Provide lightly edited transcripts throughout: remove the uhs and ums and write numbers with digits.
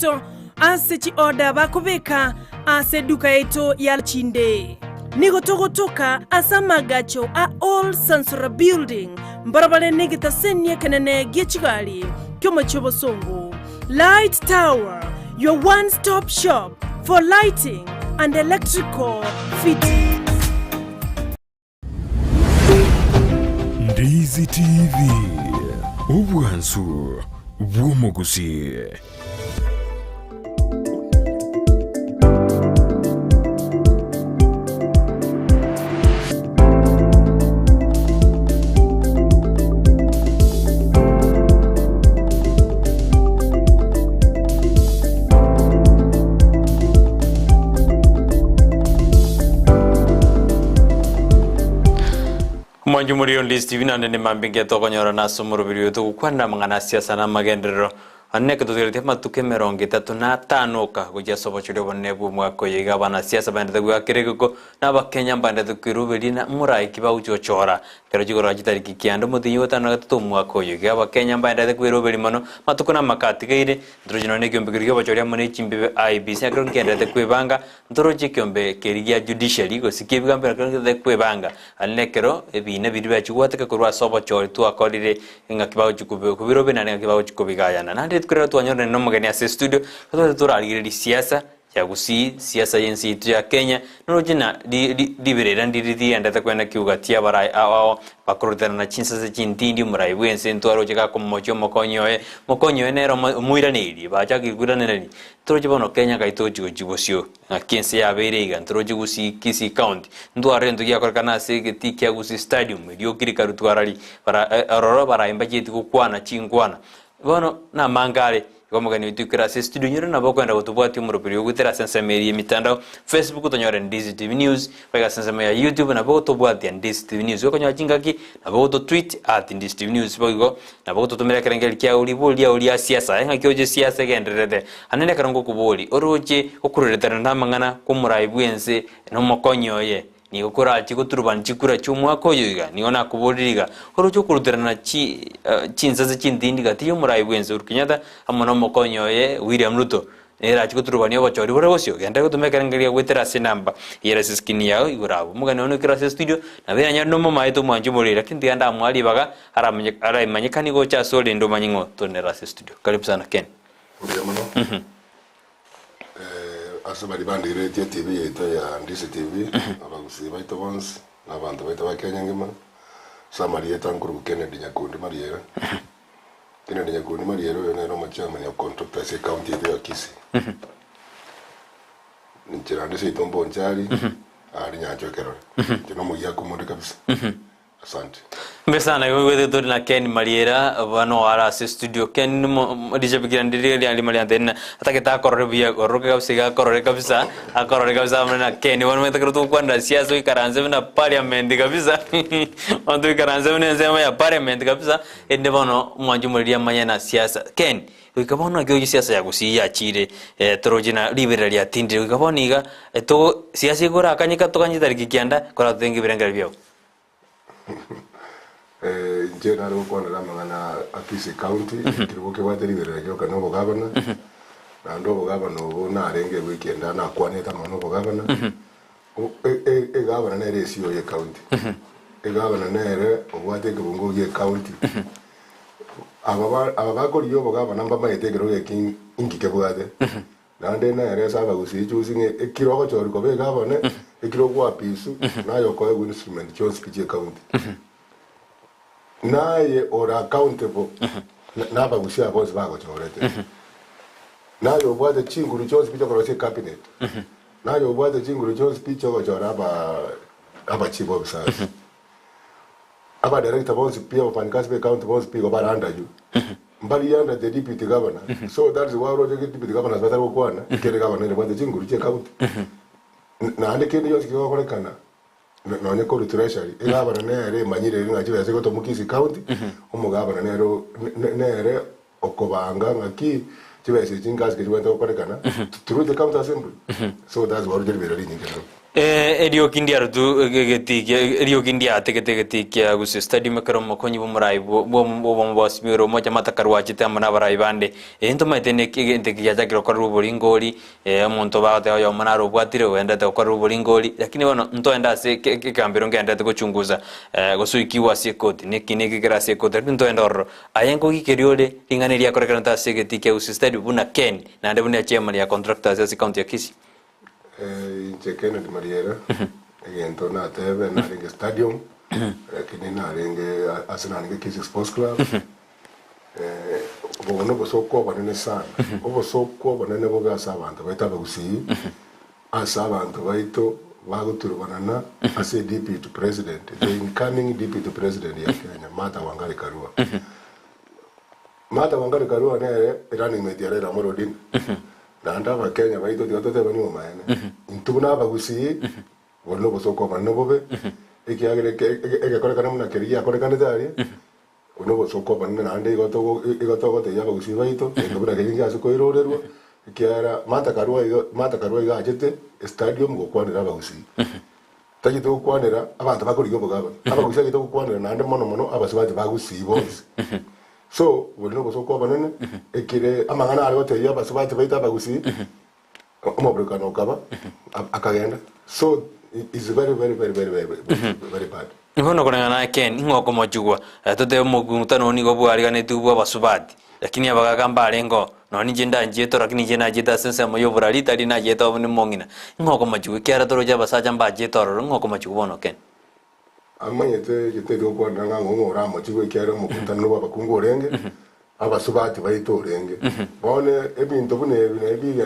yaito ase chiorder bakobeka ase eduka yaito ya chinde. Nigo togotoka ase amaagacho a Old Sansora Building, mbarabare negetaseni ekenene gie chigari ki'omochie obosongo. Light Tower, your one stop shop for lighting and electrical fittings. Ndizi TV, obwansu bw'omogusii. Omwancho moria onde Stephen naende nemambia engiya tokonyorana ase omoroberi oyo togokwanera amang'ana a siasa na amagenderero. Ande neke totigaretie amatuko emerongo etato na atano oka gochia ase obochori obonene bw'omwaka oyo iga abanasiasa baendete goakera egeko na abakenya mbaendete kweruberia na morae ki bagochia gochora. Ekero chigoro chitariki kianda omotienyi o gatano na gatato omwaka oyo iga abakenya mbaendete kweruberia mono matuko na amaka atigaire. Ntoroche nonya nekiombe keria ki'obochori amo ne chimbibe IEBC ekero nkienderete kwebanga ntoroche ekiombe keria gia judiciary gose ki'ebigambo ekero nkienderete kwebanga. Aria nekero ebiina biria biachia gwateka korwa ase obochori twakorire engaki bagochia kobiroberia naende engaki bagochia kobigayana. Naende rituko riria twanyorire nomogeni ase estudio, totagete torarigererie siasa ya Gusii, siasa y'ense yaito ya Kenya, noroche ng'a riberera ndiri riendete kwenda kiuga tia abarai ao ao bakororerana chinsase chintindi omorai bw'ense ntwaroche gakomomochia omokonyi oye, mokonyi oye nere omoiraneri, bachakire koiranereria. Toroche bono Kenya ngai tochi gochia bosio. Ng'aki ense yabeire iga, ntoroche Gusii, Kisii County, ntwarore egento giakorekana ase egetii kia Gusii Stadium, erioki rikarutwa arari, bara ororo abarai mbachieti gokwana chinkwana. Bono namange are, igo omogeni oito ekero ase estudio nyore nabo okoenda gotobwatia omoroberi oyo goetera ase ensemo eria y'emitandao, Facebook tonyore Ndizi TV News, goika ase ensemo ya YouTube nabo ogotobwatia Ndizi TV News. Gokonyora chingaki nabo ogototweet at Ndizi TV News boigo Nabo gototomera ekerengerio kiao ribori riao ria siasa, engaki oche siasa egendererete. Ande nekero ngokoboria, oroche okoruretana namang'ana kw'omorai bw'ense na omokonyi oye, nigo korachie goturubana chikura chi'omwaka oyo iga? Nigo nakoborire iga, oroche okoruterana chi chinsase chintindi gati y'omorai bw'ense Uhuru Kenyatta amo nomokonyi oye William Ruto, Nerache goturubania obochori bore bosio, genderera gotoma ekerengerio goetera ase enamba eyere ase eskrini yao igoro abwo. Omogeni one oikire ase estudio, nabo eranyare nomomaete omwanchi omoriri, lakini tiga ndamoa ribaga aramanye araimanyekanie gocha ase ore rende omanye ng'o tore nere ase estudio. Karibu sana Ken. Mbuya mono ase baria bandigereretie etibi yaito ya Ndisi TV, abagusii baito bonsi, na abanto baito ba Kenya engima, ase amarieta nkoruku Kennedy Nyakundi Mariera. Kennedy Nyakundi Mariera oyo nere omochairman of contractors ecounty yaito ya Kisii. Inche naende seito Mbonchari, aria Nyanchwa Ekerore. Inche nomogiaka omonde kabisa. Asante. Mbuya sana igo igwete tore na Ken Mariera bono are ase studio. Ken nimo rishabiki rinde riria riarimo riantebia ng'a atagete akorore buya ororoke kabisa iga akorore kabisa akorore kabisa amo na Ken bono omanyete ekero togokwanera siasa oikaranse buna parliament kabisa bono toikaranse buna ensemo ya parliament kabisa Erinde bono omwanchi omoriri amanye na siasa. Ken, goika bono naki oyo siasa ya Gusii yachire eh, toroche na riberera riatindire goika bono iga eh, togo siasa ekorakanyeka toganye chitariki kianda koratotenge ebirengererio biao. Eh, inche nare gokwanera amang'ana a Kisii County, ekerogo kebwate riberera rioka na obogabana, naende obogabana obo narenge ewiki ende nakwanete amang'ana obogabana, O- e- e- egabana nere esio y'ecounty, egabana nere obwate ekebungo gi'ecounty. Aba ba- aba bakorigia obogabana mbamaete ekerogo eki inki kebwate, naende nere ase abagusii chusi ng'a ekero ogochorwa koba egabana, ekero ogoapisu, naye okoegwa instrument chionsi pi chi'ecounty. Naye ore accountable na- nabagusii aba bonsi bagochorete. Naye obwate chinguru chionsi pi chiokorosia ecabinet. Naye obwate chinguru chionsi pi chiogochora aba aba chief officers. Aba director bonsi pi abafanyikazi be county bonsi pi igo bare under you. Mbari under the deputy governor. So that is why oroche deputy governors batari gokwana, ekere governor nere obwate chinguru chie county. Naende kende gionsi kegokorekana Nonye korwa treasury, egavana nere emanyire ng'a chibesa chigotomwa Kisii county, omogavana nere o- ne- nere okobanga ng'aki chibesa echi ngasi ki chibwenerete gokorekana through the county assembly. So that's why roche riberera rinyinge naro. Erioki ndiarutu egetii kia erioki ndiategete egetii kia Gusii Stadium ekero omokonyi bw'omorai bw'obomo bwa Azimio la Umoja Martha Karua achete amo nabarai bande. Ee ntomaete neki egento eke giachakire gokorerwa oboringori, omonto bagoteba oyomo naro obwatire ogenderete gokorerwa oboringori, lakini bono ntoende ase ekegambero ngenderete gochunguza gose oikigwe ase ekoti, neki neki kere ase ekoti, lakini ntoende ororo. Aye nkogikeria ore ring'ana eri riakorekanete ase egetii kia Gusii Stadium buna Ken, naende buna echairman ya contractors ase ecounty ya Kisii. Inche Kennedy Mariera, egento natebe narenge stadium, lakini narenge ase narenge Kisii Sports Club, obo nobosooku obonene sana, obosooku obonene bobe ase abanto baito abagusii, ase abanto baito bagoturubanana ase deputy president, the incoming deputy president ya Kenya, Martha Wangari Karua. Martha Wangari Karua nere running mate ya Raila Amolo Odinga. Naende abakenya baito tiga totebanie obomaene. Intwe buna abagusii, bori nobosooku obonene bobe, ekiagera egekorekana buna keria giakorekanete aria, obo nobosooku obonene naende igo togo igo togotebia abagusii baito, gento buna keria ngiase koirorerwa, ekiagera Martha Karua igo Martha Karua iga achete estadium gokwanera abagusii. Tachete gokwanera abanto bakorigia obogabana, abagusii achete gokwanera naende mono mono abasubati bagusii bonsi. So, bori nobosooku obonene, ekere amang'ana are gotebia abasubati baito abagusii, omoburukano okaba, akagenda. So, is very very very very very very bad. Bono koreng'ana na Ken, ing'o okomochigwa? Totebe omokutano oo nigo bwariganetigwe bw'abasubati, lakini abagaaka mbarengeo, nonya ninche ndanchiete oro, lakini inche nachiete ase ensemo y'oborari, tari nachiete obo nemong'ina. Ing'o okomochigwa? Ekiagera toroche abasacha mbachiete ororo, ing'o okomochigwa bono Ken? Amanyete getaeti gokwanera ng'a ng'o oramochigwe ekiagera omokutano nobw'abakungu orenge, abasubati baito orenge. Bono ebinto buna ebi nabi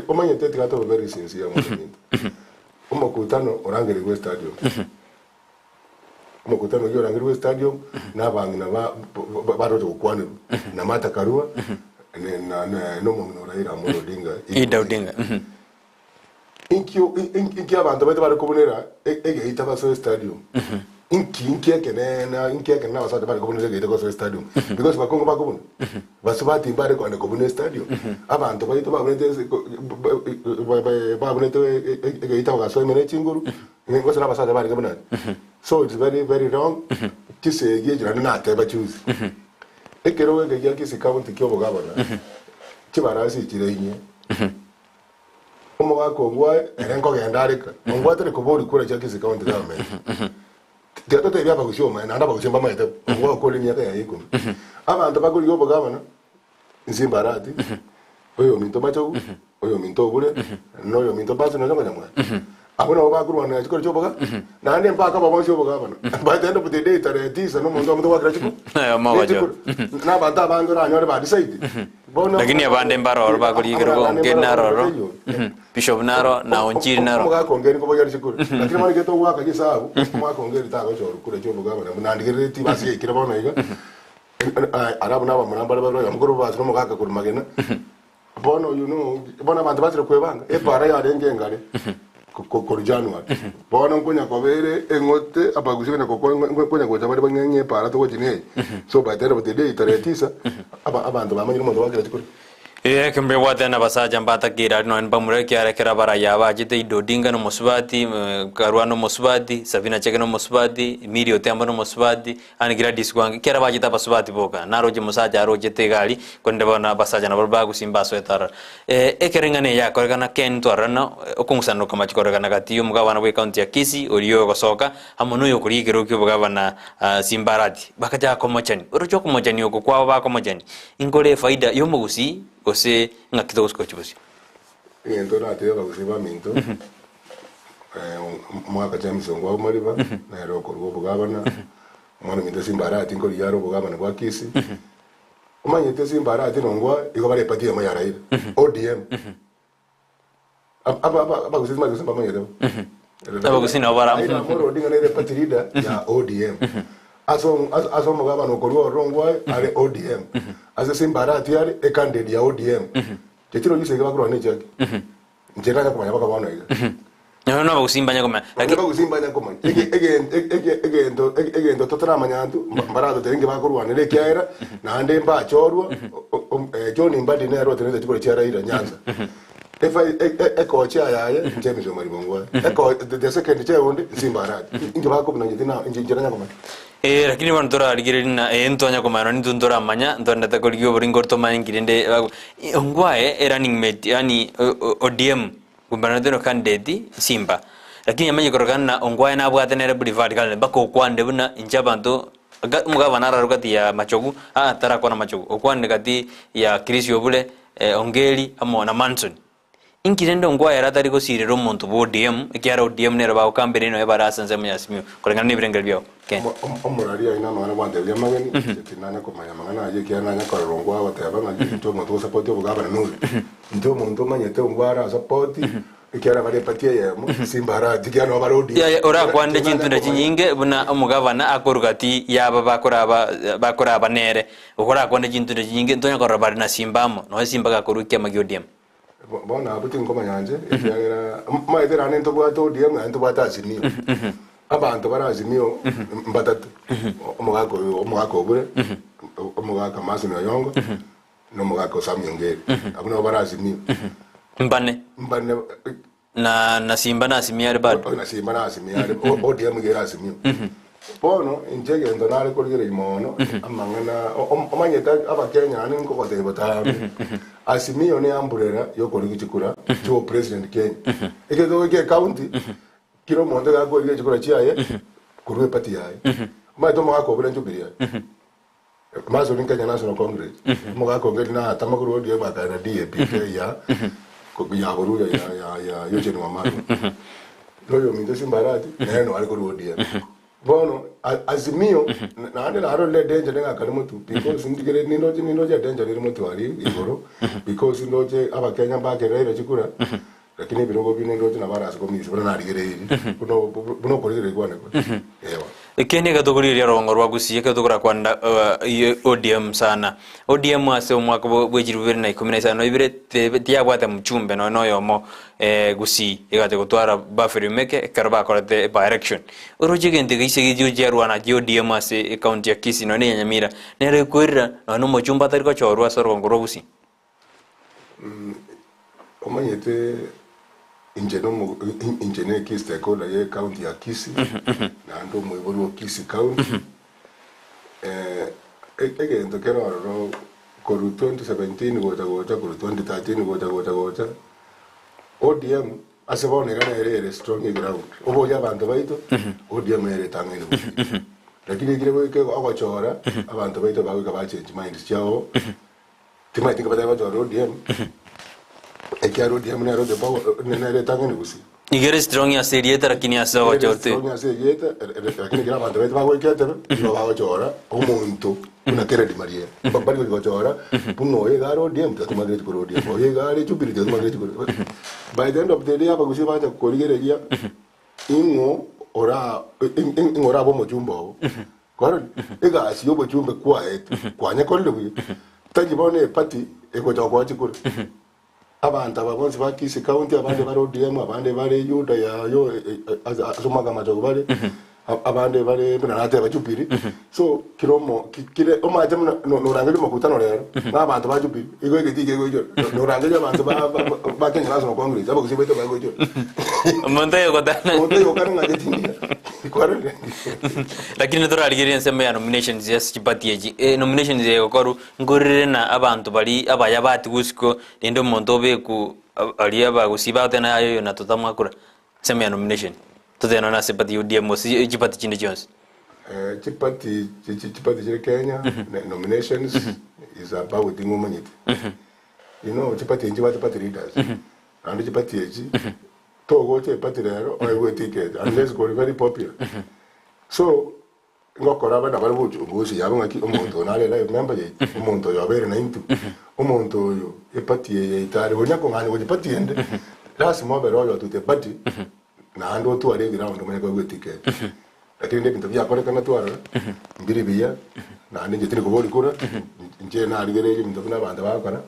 omanyete tiga tobe very sincere mwanyaminto. Omokutano orangerigwe estadium. Omokutano oyio orangerigwe estadium na abang'ina baroche gokwanerwa na Martha Karua na nomong'ina o Raila Amolo Odinga. Ida Odinga. Inki inki abanto baito bare kobunera egeita basoe stadium? Inki inki ekeneene inki ekenene abasacha bare kobunera egeita gosoa estadium? Because bakongo bakobuna? Basubati mbare kogenda kobuna estadium? Abanto baito babunete ase babunete egeita bagasoa ime ne chinguru, gose na abasacha barenge buna aria. So it's very very wrong, chisegi echi naende nateba juzi, ekerogo eke gia Kisii County kia obogabana, chibarasi chire inye. Omogaka ongwae ere nkogenda are ka, ongwae tari koboria kura chia Kisii County government. Tiga totebie abagusia omaene, naende abagusia mbamaete bo, ongwae okore emiaka yaye ikomi. Abanto bakorigia obogabana, Nsimba Arati, oyominto Machogu, oyominto Obure, na oyominto Benson Onyongo Nyamwaya. Abwo nabo bakorwanera chikura chioboga, naende mpaka aba bonsi obogabana. By the end of the day tarehe tisa nomonto omonto gwakera chiku Oyomo ne chikura. Na abanto abange oranyore ba decide. Bono Lakini abande mbaroro bakorigia Abande Ongeri mbaroro naroro, taiyo. Bishop naro, na Onchiri naro. Omogaka Ongeri nkoboria are chikura. Lakini bono egento ogwaka chisabu, omogaka Ongeri tagochorwa kura chiobogabana buna ndigerereti basi yaikire bono iga. Arabu nabamura mbare babere oyomo korwa bobasi na omogaka korwa magena. Bono you know, bono abanto bachire kwebanga, epara yarenge engare korwa January. Bono nkonya koba ere eng'ote, abagusi konya konya gocha bare bang'e epara togochi neye. So by the end of the day tarehe tisa, abanto bamanyire omonto gwakera chikura. Ee, ekero mbebwatane nabasacha mbatakeire aria nonya mbamura ekiagera ekero abaraya aba bachete Ido Odinga nomosubati, Karua nomosubati, Sabina Chege nomosubati, Milly Otiambo nomosubati, Anne Gladys Gwange, ekiagera bachete abasubati boka, naroche omosacha arochete iga aria, korende bono abasacha nabo bagusia mbasoete aroro. Ekero eng'ana eye yakorekana Ken twarorana okong'usanana okamachi korekana gati y'omogabana bw'ecounty ya Kisii oria ogosoka amo na oyokoria ekerogo ki'obogabana Simbarati, bagachaka komochani. Oroche okomochani oko kwabo bakomochani, Inkore efaida y'omogusii gose ng'aki togosuka gochia bosio? Egento oratebie abagusii baminto, omogaka James Ongwae Omariba, nere okorua obogabana, omwana ominto Simba Arati nkorigia are obogabana bwa Kisii. Omanyete Simba Arati na Ongwae igo bare eparty eyemo ya Raila, ODM. Abagusii timanyeti gose mbamanyete bo. Abagusii nabo bara- Raila Amolo Odinga nere party leader ya ODM. Ase ase omogabana okorua ororo Ongwae are ODM. Ase Simba Arati are ecandidate ya ODM. Chechire oyio esegi bakorwana echiaki. Inche ndanya komanya mpaka bono iga. Nonya na abagusii mbanye komanya. Nonya Laki- abagusii mbanye komanya. Ege- ege- ege- egento egento totaramanya intwe, mbaratotebie inki bakorwanera ekiagera, naende mbachorwa, John Mbadi nere otenenete chikura chia Raila Nyanza. Ekochea yaye James Omariba Ongwae, eko the second chair onde Nsimba Arati. Inche bakobuna inche tina inche inche nanya komanya. Eh, lakini bono torarigereria na eh, ntwanya komanya nonye intwe ntoramanya, ntondete korigia oboringo tomanye nki rende bago Ongwae e running mate yaani ODM gumbanete no candidate Nsimba. Lakini yamanye kororekana na Ongwae nabwate nere preferred candidate mpaka okwanire buna inche abanto ga omogabana ararwe gati ya Machogu, aa tarakwana Machogu, okwanire gati ya Chris Obure, Ongeri amo na Manson. Inki rende Ongwae ere atari gosirera omonto bwa ODM, ekiagera ODM nero bagokambera nonya bare ase ensemo ya Azimio, koreng'ana nebirengererio biao? Ken. Omorari aye namang'ana gwantebia amageni, inche tinanya komanya amang'ana ayio ekiagera nanya korora Ongwae agoteba ng'a inche omonto ogosapoti obogabana noyo. Inche omonto omanyete Ongwae arasapoti, ekiagera bare eparty eyemo, Simba arati ekiagera nabo bare ODM. Yaya orakwanire chintunda chinyinge buna omogabana akorwa gati y'aba bakoraba bakoraba nere, okorakwane chintunda chinyinge ntonya korora bare na Simba amo, nonya Simba gakorwa ekiama gia ODM. Bono abwo tinkomanya inche, ekiagera omanyete naende ntobwate ODM naende ntobwate Azimio. Abanto bare Azimio mbatato, omogaka oyo omogaka Obure, omogaka Mason Oyongo, na omogaka Sam Ongeri. Abwo nabo bare Azimio. Mbane. Mbane Na na Simba na Azimio are bado. Na Simba na Azimio are ODM iga ere Azimio. Bono inche egento nare korigereria mono amang'ana omanyete abakenya naende nkogotebia botambe Azimio ne umbrella yokorigia chikura chia obopresident Kenya. Egento goika ecounty kera omonto iga akorigia chikura chiaye korwa eparty yaye. Omanyete omogaka obure Jubilee aye. Mason Kenya National Congress omogaka onge natama korwa ODM akaenda DAP ya ya Boruya ya ya ya Eugene Wamalwa noyo ominto Simba Arati nere noare korwa ODM bono Azimio naende narorire edanger ng'akare motwe because ndigere nindoche nindoche edanger rere motwe aria igoro because ndoche abakenya mbakere Raila chikura lakini ebirogo binde ndoche nabo arase komisia buna narigereirie buna buna okorigereria kwane kore ewa. Ekeene ekero tokorigereria orogongo rwa Gusii ekero tokorakwanera ODM sana. ODM ase omwaka bwe chilifu bibere na ikomi na isano na ibere tiyabwate mchumbe nonya na oyomo Gusii egacha gotwara Baferi Omeke ekero bakorete by election. Oroche egento eke gise gechigochiarwana chia ODM ase ecounty ya Kisii nonya na eya Nyamira nero ekoirera nonya na omochumbe atari gochorwa ase orogongo rwa Gusii. Omanyete inche nomo inche ne key stakeholder ye county ya Kisii naende omoibori o Kisii county egento kere ororo korwa 2017 gocha gocha korwa 2013 gocha gocha gocha ODM ase bono iga nere ere strong eground oboria abanto baito ODM nere etang'aine gusii lakini ekire goika ogochora abanto baito bagoika ba change minds chiabo. Timanyeti nki batari gochora ODM, ekiagera ODM nero the power, nere etang'ani gusii. Nigo ere strong ase erieta lakini ase Ere ogochorte. strong ase erieta, lakini ekero abanto baito bagoika etebe, nigo bagochora omonto buna Kennedy Mariere. Bari gochi gochora buna oyo iga are ODM, tiga tomakereti korwa ODM, oyo iga are Jubilee, tiga tomakereti korwa. By the end of the day abagusii bacha korigereria ing'o ora ing'o orabe omochumba obo. Kwarorire? Egasi y'obochumbe kwaetwe, kwanyekorire buya, tari bono eparty egocha gokoa chikura. Abanto aba bonsi ba Kisii County, abande bare ODM, abande bare Yuda yayo ase omwaka amachogo bare, abande bare buna nateba Jubilee. So kera omo kire omanyete buna norangeria omokutano rero, na abanto ba Jubilee, igo egetii kegoichora, norangeria abanto ba Kenya National Congress, abagusii baito bagoichora. Omonto oyogotana. Omonto oyokana ng'a inche tindiya. Kwarorire? Lakini torarigererie ensemo ya nominations ase chiparty echi, nominations eye egokorwa, nkorire na abanto baria abaya batigwe isiko, rende omonto obekwa aria abagusii bagoteba naye aye oyo na totamwakora, ensemo ya nomination. Totebe nonya ase eparty ya ODM gose chiparty chinde chionsi. Chiparty chiparty chire Kenya, nominations is about ng'a omanyete. You know chiparty echi nchibwate party leaders, naende chiparty echi. Togocha eparty rero oegwe eticket unless kori very popular. So ngokora abana bare bochungusi yabo ng'aki omonto oyo nare life member yaito, omonto oyo obeire naintwe, omonto oyo eparty eye yaito are onya kong'anya gochia party ende, lasima obere oyo otwete eparty naende otware eground omanye koegwa eticket. Lakini rende ebinto biakorekana twarora mbiri buya naende inche tindi koboria kura, inche narigereire ebinto buna abanto bagokora,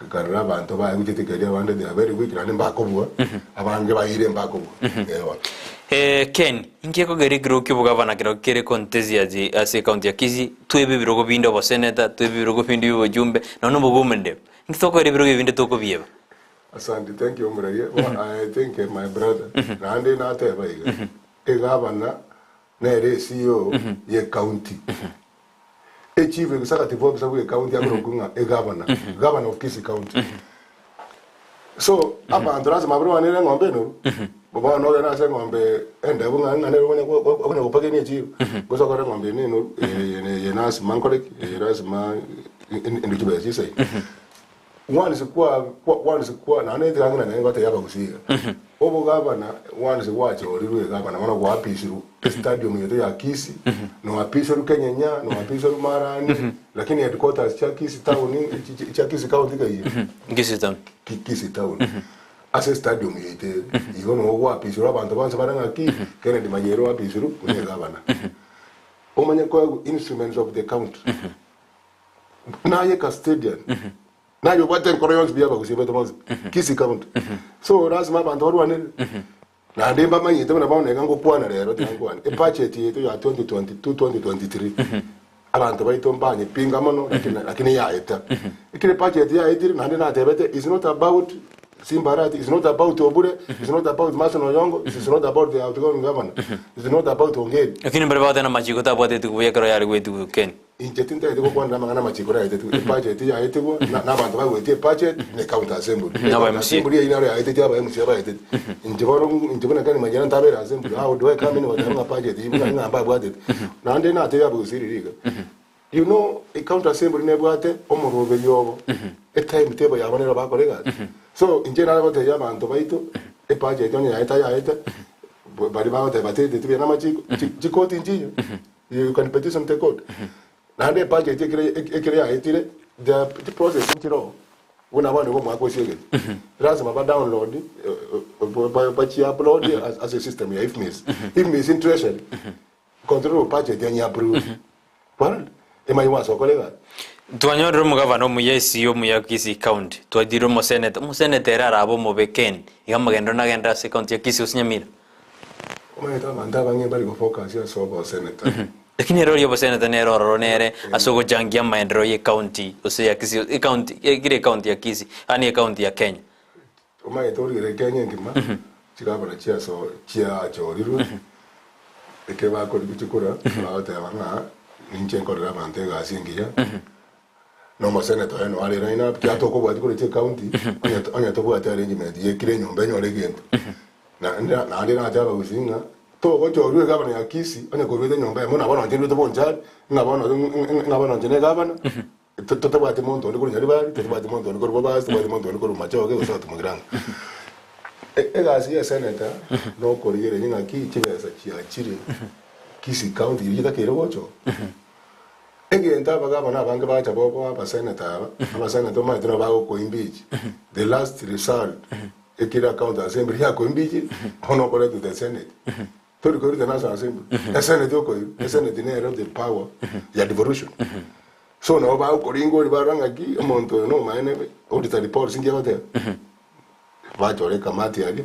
nkarora abanto baye gochia ekeria abande they are very weak naende mbakobua, abange baeire mbakobua, eeh. Ken, inki ekogera ekerogo ki'obogavana kerokio kere contentious ase ecounty ya Kisii, twebe ebirogo binde oboseneta, twebe ebirogo binde bia obochumbe, nonya na obogomende, inki tokogera ebirogo ebi binde tokobieba? Asante, thank you omuraria. Well, I think my brother, naende nateba iga, egavana nere CEO ye county. Echief executive officer bwe county akorokwa ng'a egavana, governor of Kisii County. So, abanto lasima barwanere eng'ombe enoru, bono ogende ase eng'ombe endebu ng'a ng'a nere okonya okonya gopagenia echiro, gose okore eng'ombe eye nenoru, eye eye lasima nkore ki, eye lasima ende chibesa chisaine. Once kwa once kwa naende tiga ng'ina naye ngotebia abagusii iga, obogavana once gwachorirwe egavana bono gwapisirwe estadium yaito ya Kisii, noapisirwe Kenyenya, noapisirwe Marani, lakini headquarters chia Kisii town chia Kisii county kaiyo Kisii town. Kisii town ase estadium yaito ere. Igo noo gwapisirwe abanto bonsi bare ng'aki, Kennedy Mayere oapisirwe buna egavana. Omanye koegwa instruments of the county. Naye custodian, naye obwate enkoro yonsi pi y'abagusii baito bonsi pi, Kisii County. So lasima abanto barwanere. Naende mbamanyete buna bono iga ngokwana rero tiga nkwane. Ebudget yaito ya 2022 2023 abanto baito mbanyepinga mono lakini lakini yaeta. Ekero ebudget yaetire naende natebete is not about Simba Arati, is not about Obure, is not about Mason Oyongo, is not about the outgoing governor, is not about Ongeri. Lakini mbare bagoteba namachiko tabwatetigwe buya ekero yare goetigwa Ken. Inche tintagete gokwanera amang'ana amachiko naetetigwe, ebudget yaetigwa, na nabanto bagoetia ebudget, ne county assembly. Naba County MCA. assembly eyio naro yaetetie aba MCA baetete. Inche bono inche buna Ken Manyera ntabere assembly, how do I come in goteba ng'a budget eyio buna ng'a mbabwatete. Naende natebia abagusii riria iga, you know ecounty assembly nebwate omoroberio obo, etime table yabo nero bakora egasi. So inche nare gotebia abanto baito, ebudget onye yaeta yaeta, baria bagoteba teteti buya namachiko, chikoti nchiyo. You can petition the court. Naende ebudget ekere ekere yaetire the the process nchire oo buna abana nigo omwaka osiegete lasima ba download bachi upload ase esystem ya IFMIS. IFMIS in treasury control budget enye approve. Kwarora? Emanye gwasokora egasi. Twanyorire omogavana omuya ase omuya Kisii County, twatire omoseneta, omoseneta ere arabe omobe Ken, iga amagenderero nagenderere ase ecounty ya Kisii gose Nyamira. Omanyete abanto abange mbari gofocus ase oboseneta. Lakini ere oria oboseneta nere ororo nere ase ogochangia amaenderero ye county gose ya Kisii ecounty ekire ecounty ya Kisii yaani ecounty ya Kenya. Omanyete origere Kenya engima chigavana chiaso chiachorirwe ekero bakorigwa chikura bagoteba ng'a ninche nkorere abanto egasi engiya. Na omoseneta oye noyo are line up, kiagera tokobwatia korwa chicounty, onye onye tobwati arrangement ya kera enyomba enyore egento. Naende naende nache abagusii ng'a togochorwa egavana ya Kisii, onye koruete enyomba eyemo nabo nonye nduete Bonchari, ng'a bono ng'a bono inche na egavana, totabwati monto onde korwa Nyaribari, totobwati monto onde korwa Bobasi, totobwati monto onde korwa Machoge gose Otumogirango. Egasi ya eseneta nokorigereria ng'aki chibesa chiachire Kisii county eria chitakeire gocha oo. Egento abagabana abange bacha boboa abaseneta aba, abaseneta omanyete nabo bagokoimpeach, the last result ekere county assembly yakoimpeachire, bono okore to the senate. Tori koirwa the national assembly, esenate okoirwa, esenate nero the power ya devolution. So nabo bagokoringa oria barora ng'aki omonto oyo nomaene auditor reports inki agoteba, bachore ekamati aria.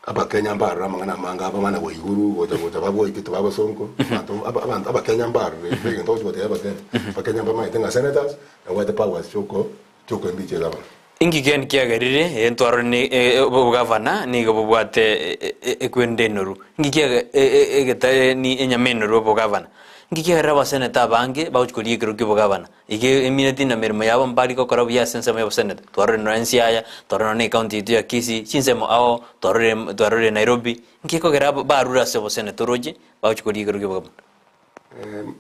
Abakenya mbarore amang'ana amange aba bana goiguru gocha gocha bagoite tibabosonko abanto aba abanto abakenya mbarore egento ogochi gotebia abakenya abakenya mbamaete ng'a senators nabwate powers chioko chiokoimpeach egavana. Inki kende kiagerire entwaro ni obogavana nigo bobwate ekwenda enoru? Inki kiaga egeta ni enyama enoru obogavana? Inki kiagerire abaseneta abange bagochi koria ekero ki'obogavana? Iga emineti na emeremo yabo mbari gokora buya ase ensemo y'oboseneta. Twarorire nonya Siaya, twarorire nonya ecounty yaito ya Kisii, chinsemo ao, twarorire twarorire Nairobi, inki ekogera aba barure ase oboseneta oroche, bagochia koria ekero ki'obogima?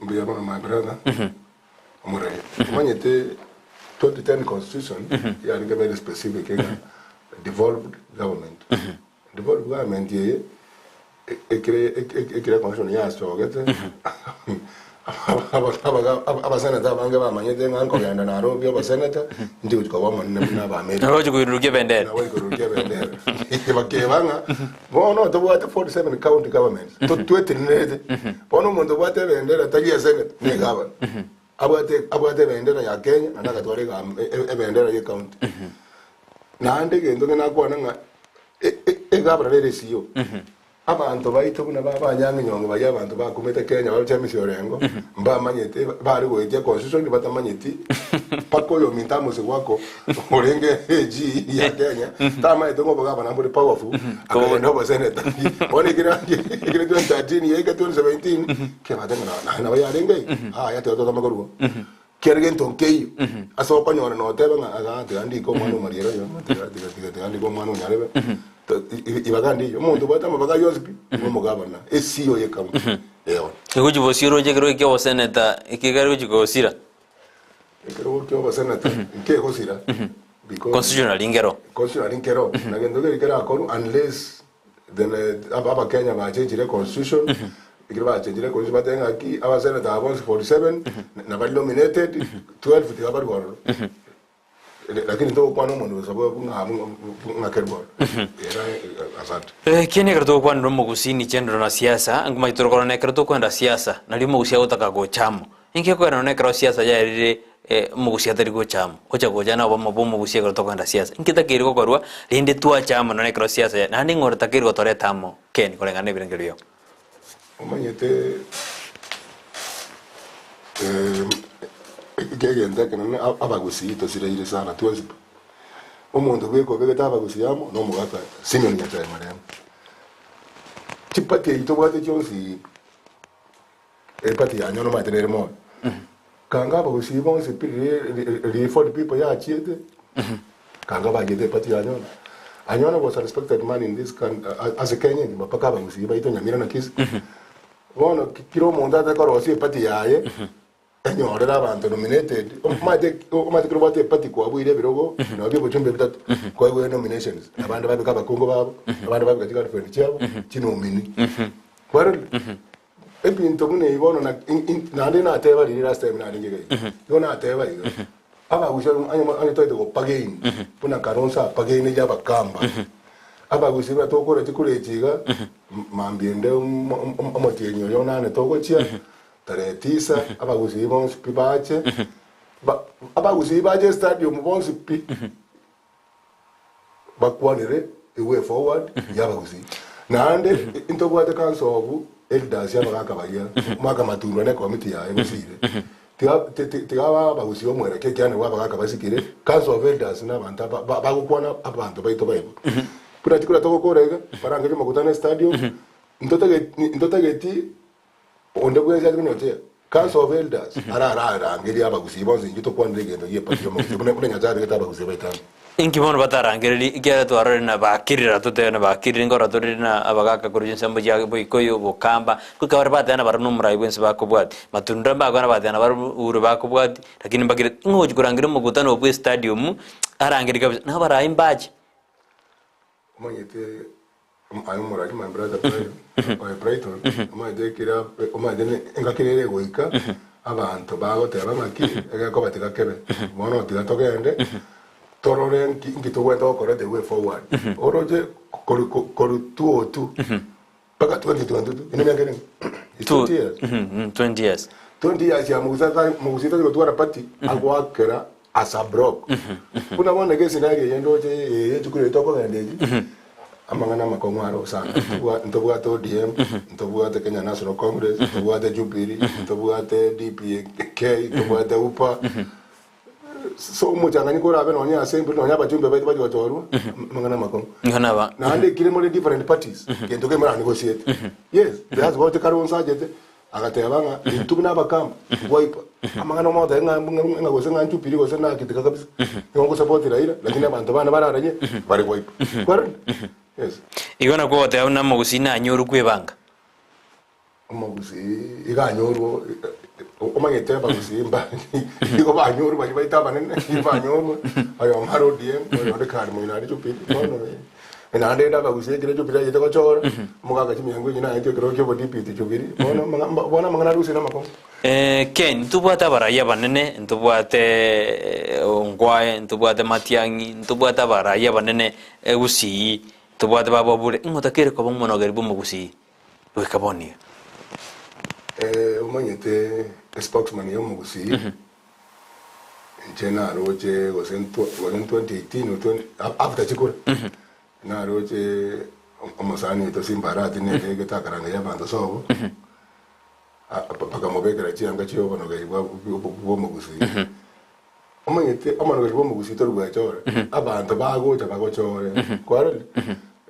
Mbuya mono my brother, omoreri. Omanyete 2010 constitution yarenge very specific iga devolved government. Devolved government eye ekere ekere constitution yasogete abaseneta abange bamanyete ng'a nkogenda Nairobi oboseneta inche gochia koba omonene buna Abaamerika. Nabo ogochia koirurukia ebendera. Nabo ogochia koirurukia ebendera. Bakeba ng'a bono tobwate 47 county governments totwetenenerete bono omonto obwate ebendera tari eseneta ne egavana. Abwate abwate ebendera ya Kenya naende agatwara ebendera ye county. Naende egento ng'e nakwana ng'a egavana nere esio. Abanto baito buna ba Anyang'i Nyong'o baria abanto bakumete Kenya baruche emisia Orengo mbamanyete bare goetia constitution batamanyeti. Mpaka oyominto Amos Wako orenge AG ya Kenya tamaete ng'a obogavana mbore powerful akagenda oboseneta. Bono ekero ekero 2013 yaika 2017 kebate ng'a naye nabo yarenge iga aya tiga totame korwa oo. Kera gento nkeiyo ase okonyora noteba ng'a aa tiga ndike omwana omariera oyo tiga tiga tiga tiga ndike omwana onyarebe ibaga ndiyo. Omonto obwate amabaga ayio onsi pi nomogavana esio yekamo eeh. Egochi bosio oroche ekero kia oboseneta ekegare gochi gosira. Ekerogo kia oboseneta nkegosira because Constitutionally nkero. Constitutionally nkero na gento keri kerakorwe unless then abakenya bachenchire constitution ekero bachenchire constitution batebe ng'aki abaseneta aba bonsi 47 na bari nominated 12 tiga barwe ororo lakini togokwana omonto gose ng'a ng'a kerwe ororo era asante. Ekieni ekero togokwanera omogusii ni chenro na siasa, nkomanya tore korora ekero tokoenda siasa, nario omogusii agotaka gocha amo. Inki ekoera nonya ekero siasa yaerire omogusii atari gocha amo, ocha gocha na obomo bwa omogusii ekero tokoenda siasa. Inki etakeire gokorwa rende twacha amo nonya ekero siasa yaerire, naende ng'a oretakeire gotoreta amo Ken koreng'ana na ebirengererio biao. Omanyete egento ekenene abagusii tosiraire sana twensi pi. Omonto bweka obegete abagusii amo na omogaka Simeon Nyachae marehemu. Chipati echi tobwate chionsi Epati ya nyono omanyete nere moyo. Kanga abagusii bonsi pi riria Ford people yachiete, kanga bachiete epati ya nyono. Anyona was a respected man in this coun- ase Kenya engima mpaka abagusii baito Nyamira na Kisii. Bono kira omonto ate korosia epati yaye, enyorere abanto nominated, omanyete omanyete kero obwate epati kwabuire ebirogo nonye bia obochumbe bitato, kwaigure nominations, abande babeka abakungu babo, abande babeka chigirlfriend chiabo, chinomini. Kwarorire? Ebinto buna ebi bono na naende nateba riria last time narenge iga iga. Igo nateba iga, abagusia onye onye toete gopagain buna Kalonzo apagaine ya abakamba, abagusia buna tokora chikura echi iga, mambia ende omotienyi oyo onane togochia, tarehe tisa, abagusii bonsi pi bache, abagusii bache estadium bonsi pi. Bakwanere a way forward y'abagusii. Naende intobwate council of elders y'abagaka baria Mark Matundwa ne committee yaye gosire. Tiga tiga abagusii omwere ekiagera nabwo abagaka basikire. Council of elders na abanto aba bagokwana abanto baito baigwe. Buna chikura togokora iga barangerie omokutano estadium ntotageti ntotageti Onde bwensi ase konyochea Council of Elders arararangerie abagusii bonsi inchuo tokwanere egento gi'epati y'omogusii buna buna Nyasae abegete abagusii baito amo. Inki bono batarangererie, ekiagera twarorire na bakirira totebe na bakirire nkorora torire na abagaka korwa chinsambo chia Boikoyo, Bokamba, goika bare bateba na barabwo nomorai bwensi bakobwatia. Matunda mbakwana bateba na barabwo Uhuru bakobwatia, lakini mbakire ng'a ogochia korangeria omokutano obwo estadium, arangerie kabisa, na abarai mbache. Omanyete Aye omorari my brother Brian, oye Brighton, omanyete ekero omanyete ne engaki nere egoika, abanto bagoteba ng'aki, egekoba tiga kebe, bono tiga togende, torore nki nki tobwenerete gokora the way forward. Oroche korwa korwa 202 mpaka 2022, eye nemiaka ere It's 20 years. 20 years. 20 years ya mogusii ata mogusii tari gotwara party, agoakera as a block. Buna bono iga escenario eye ndoche eye echukuru eye tokogenda echi, amang'ana amakong'u aro sana. Ntobwate ODM, ntobwate Kenya National Congress, ntobwate Jubilee, ntobwate DPK, ntobwate UPA. So omochanganyiko orabe nonye assembly nonye abachumbe baito bachi gochorwa, amang'ana amakong'u. Nigo naba. Naende ekire more different parties, gento kemo ranegotiate. Yes, that's what Kalonzo achete. Agateba ng'a intwe buna abakamba tibwaipa amang'ana omogotebia ng'a ng'a gose ng'a nchupiri gose nakitika kabisa, nigo ngosapoti Raila, lakini abanto bane bararanye bare gwaipa. Kwarorire? Yes. Igo nakwo ogoteba buna omogusii nanyorwe kwebanga. Omogusii iga anyorwe omanyete abagusii mba igo banyorwe baria baito abanene banyorwe, oyomo are ODM, oyonde kare moino are Jubilee, bono Naende rende abagusia ekero Jubili ayete gochora, omogaka chimiango enyia naetwe ekerogo ki'obodipiti Jubili. Bono amang'a bono amang'ana aria gose namakong'u. Ken, ntobwate abarai abanene, ntobwate Ongwae, ntobwate Matiang'i, ntobwate abarai abanene Gusii, ntobwate baba Obure, ng'o otakeire koba omonogeri bw'omogusii goika bono iga? Omanyete espokesman ya omogusii Inche naroche gose gose 2018 or 20 after chikura, naroche omosani oito Simba Arati nere egete akarangeria abanto sobo, bakamobekera chianga chia obonogeyi bwa bwa omogusii. Omanyete omonogeri bwa omogusii tori bwechore, abanto bagocha bagochore, kwarorire?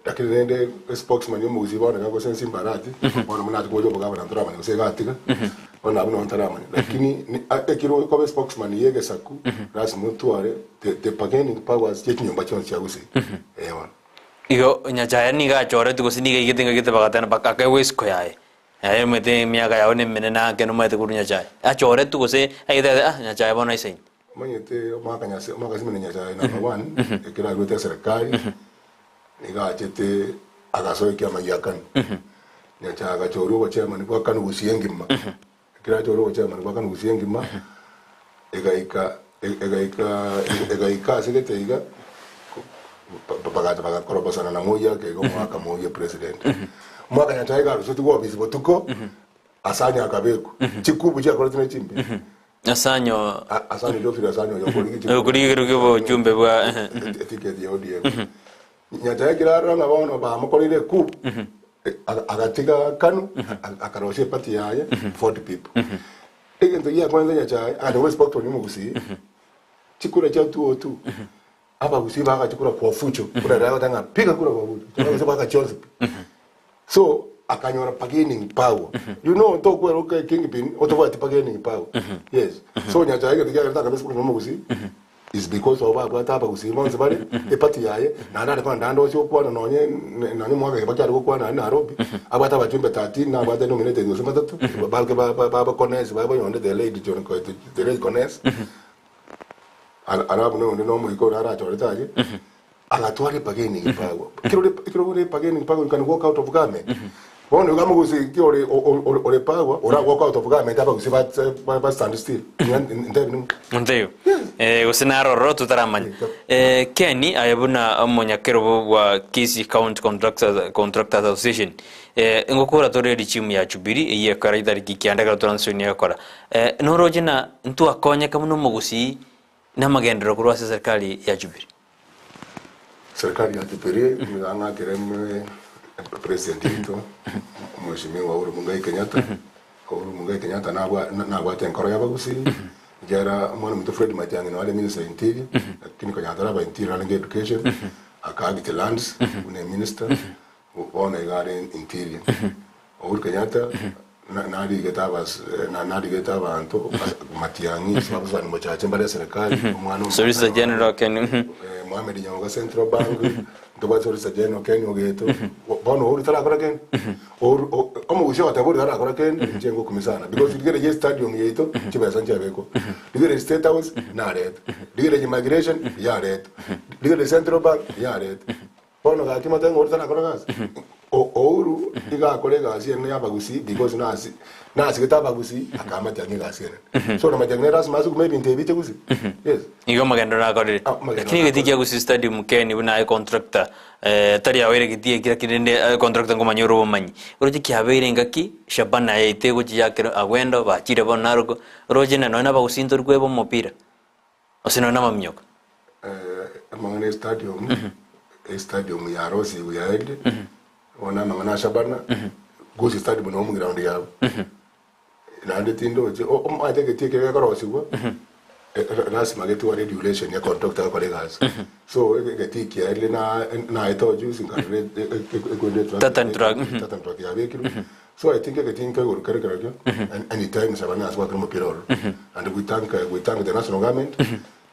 Lakini rende espokesman ya omogusii bono iga gose Simba Arati, bono buna ache koboria obogavana ntoramanya gose iga atiga, bono abwo nabo ntaramanya. Lakini ni a ekero okoba espokesman ya egesaku, lasima otware the the bargaining powers chia chinyomba chionsi chia gusii, eh bono. Igo Nyachae nigo achoretwe gose nigo aigete ng'a gete bagateba mpaka akaegwa esiko yaye. Aye omanyete emiaka yao nemenene ake nomanyete korwa Nyasae. Achoretwe gose aigete ase ah Nyasae bono aisaine. Omanyete omwaka Nyase omwaka Simoni Nyasae number one ekero arwete eserekari nigo achete agasoa ekiama gia KANU. Nyachae agachorwa obochairman bwa KANU gusii engima. Ekero achorwa obochairman bwa KANU gusii engima egaika egaika egaika ase gete iga bagacha bagakorobosana na Moi ake iga omwaka Moi president. Omwaka Nyachae iga arusetigwe ofisi botuko Asanyo akabekwa. Chikubu chiakoretwe ne chimbe. Asanyo Asanyo Geoffrey Asanyo oyo okorigi chikubu. Okorigi obochumbe bwa Etiketi ya ODM. Nyachae ekero arora ng'a bono bamokoreire ekubu agatiga Kanu akarosia eparty yaye Ford people. Egento giakwanete Nyachae agachaka koba spokesman omogusii chikura chia 202 abagusii bagachikura kwa fujo buna riria agoteba ng'a piga kura kwa fujo abagusii bagacha chionsi pi. So akanyora bargaining power. You know tokweroka kingpin otobwati bargaining power. Yes. So Nyachae egento kiagerete akabe spokesman omogusii is because of abwate abagusii bonsi bare eparty yaye naende are kogenda ande oche gokwana nonye nonye omwaka Kibaki are gokwana aria Nairobi abwate abajumbe 13 na abwate nominated gose batato bareke ba ba ba Kones babe oyonde the lady John the lady Kones ara buna onde na omoika ore arachorete aria agatwara ebargaining power ekero ore ekero ore ebargaining power you can walk out of government bono iga omogusii ki ore ore power ora walk out of government abagusii ba ba stand still ntebi ning'o. Nteiyo. Eh, gose narororo totaramanya. Eh, Ken aye buna omonyakerobo bwa Kisii County Contractors, Contractors Association eh, ngokora tore regime ya Jubilee eyio ekora itariki kianda ekero transition egokora eh, noroche na ntwakonyeka buna omogusii namagenderero korwa ase serikali ya Jubilee. Serikali ya Jubilee nigo ang'akere president oito Mheshimiwa Uhuru Muigai Kenyatta. Uhuru Muigai Kenyatta nabwa nabwate enkoro y'abagusii ekiagera omwana ominto Fred Matiang'i naro are minister interior lakini konya ataraba interior arenge education akaagiti lands buna eminister bono iga are interior. Uhuru Kenyatta narigete abas narigete abanto Matiang'i ase abasani mochache mbare eserekari omwana Solicitor General Ken Mohamed Nyaoga Central Bank ntobwate Solicitor General Ken Ogeto bono Uhuru tarakora kende Uhuru omogusia ogoteba Uhuru tarakora kende inche ngokumia sana because rigereria estadium yaito chibesa nchiabekwa rigereria State House nareta rigereria migration yareta rigereria Central Bank yareta Bono gaki motebe ng'a Uhuru tarakora gasi? Uhuru iga akore egasi ene ya abagusii because nasi nasigete abagusii akaa Matiang'i egasi enene. So na Matiang'i nere lasima asukume ebinto ebi biche gusii. Yes. Igo omogendo nakorire. Ah, omogendo Lakini egetii nakorire. kia Gusii Stadium Ken buna aye contractor eh, tari abeire egetii eki lakini rende aye contractor nkomanya ore obomanyi. Oroche kiabeire engaki Shabana yaito egochia yakera agwendo bachire bono narokwo oroche na nonya na abagusii ntori kweba omopira gose nonya na amaminyoko. Amang'ana e stadium, estadium yarosigwe yaerire, bono amang'ana a Shabana, Gusii stadium noo omoground yabo. Naende tindochi omanyete egetii ekio gekorosigwa, lasima getware eduration ya contractor agokora egasi. So egetii kiaerire na naete ojuzi nkarora ekwende truck Tartan truck, tartan truck yabekirwe. So I think egetii nka igoro kere kerokio anytime Shabana ase gwakera omopira ororo. And we thank we thank the national government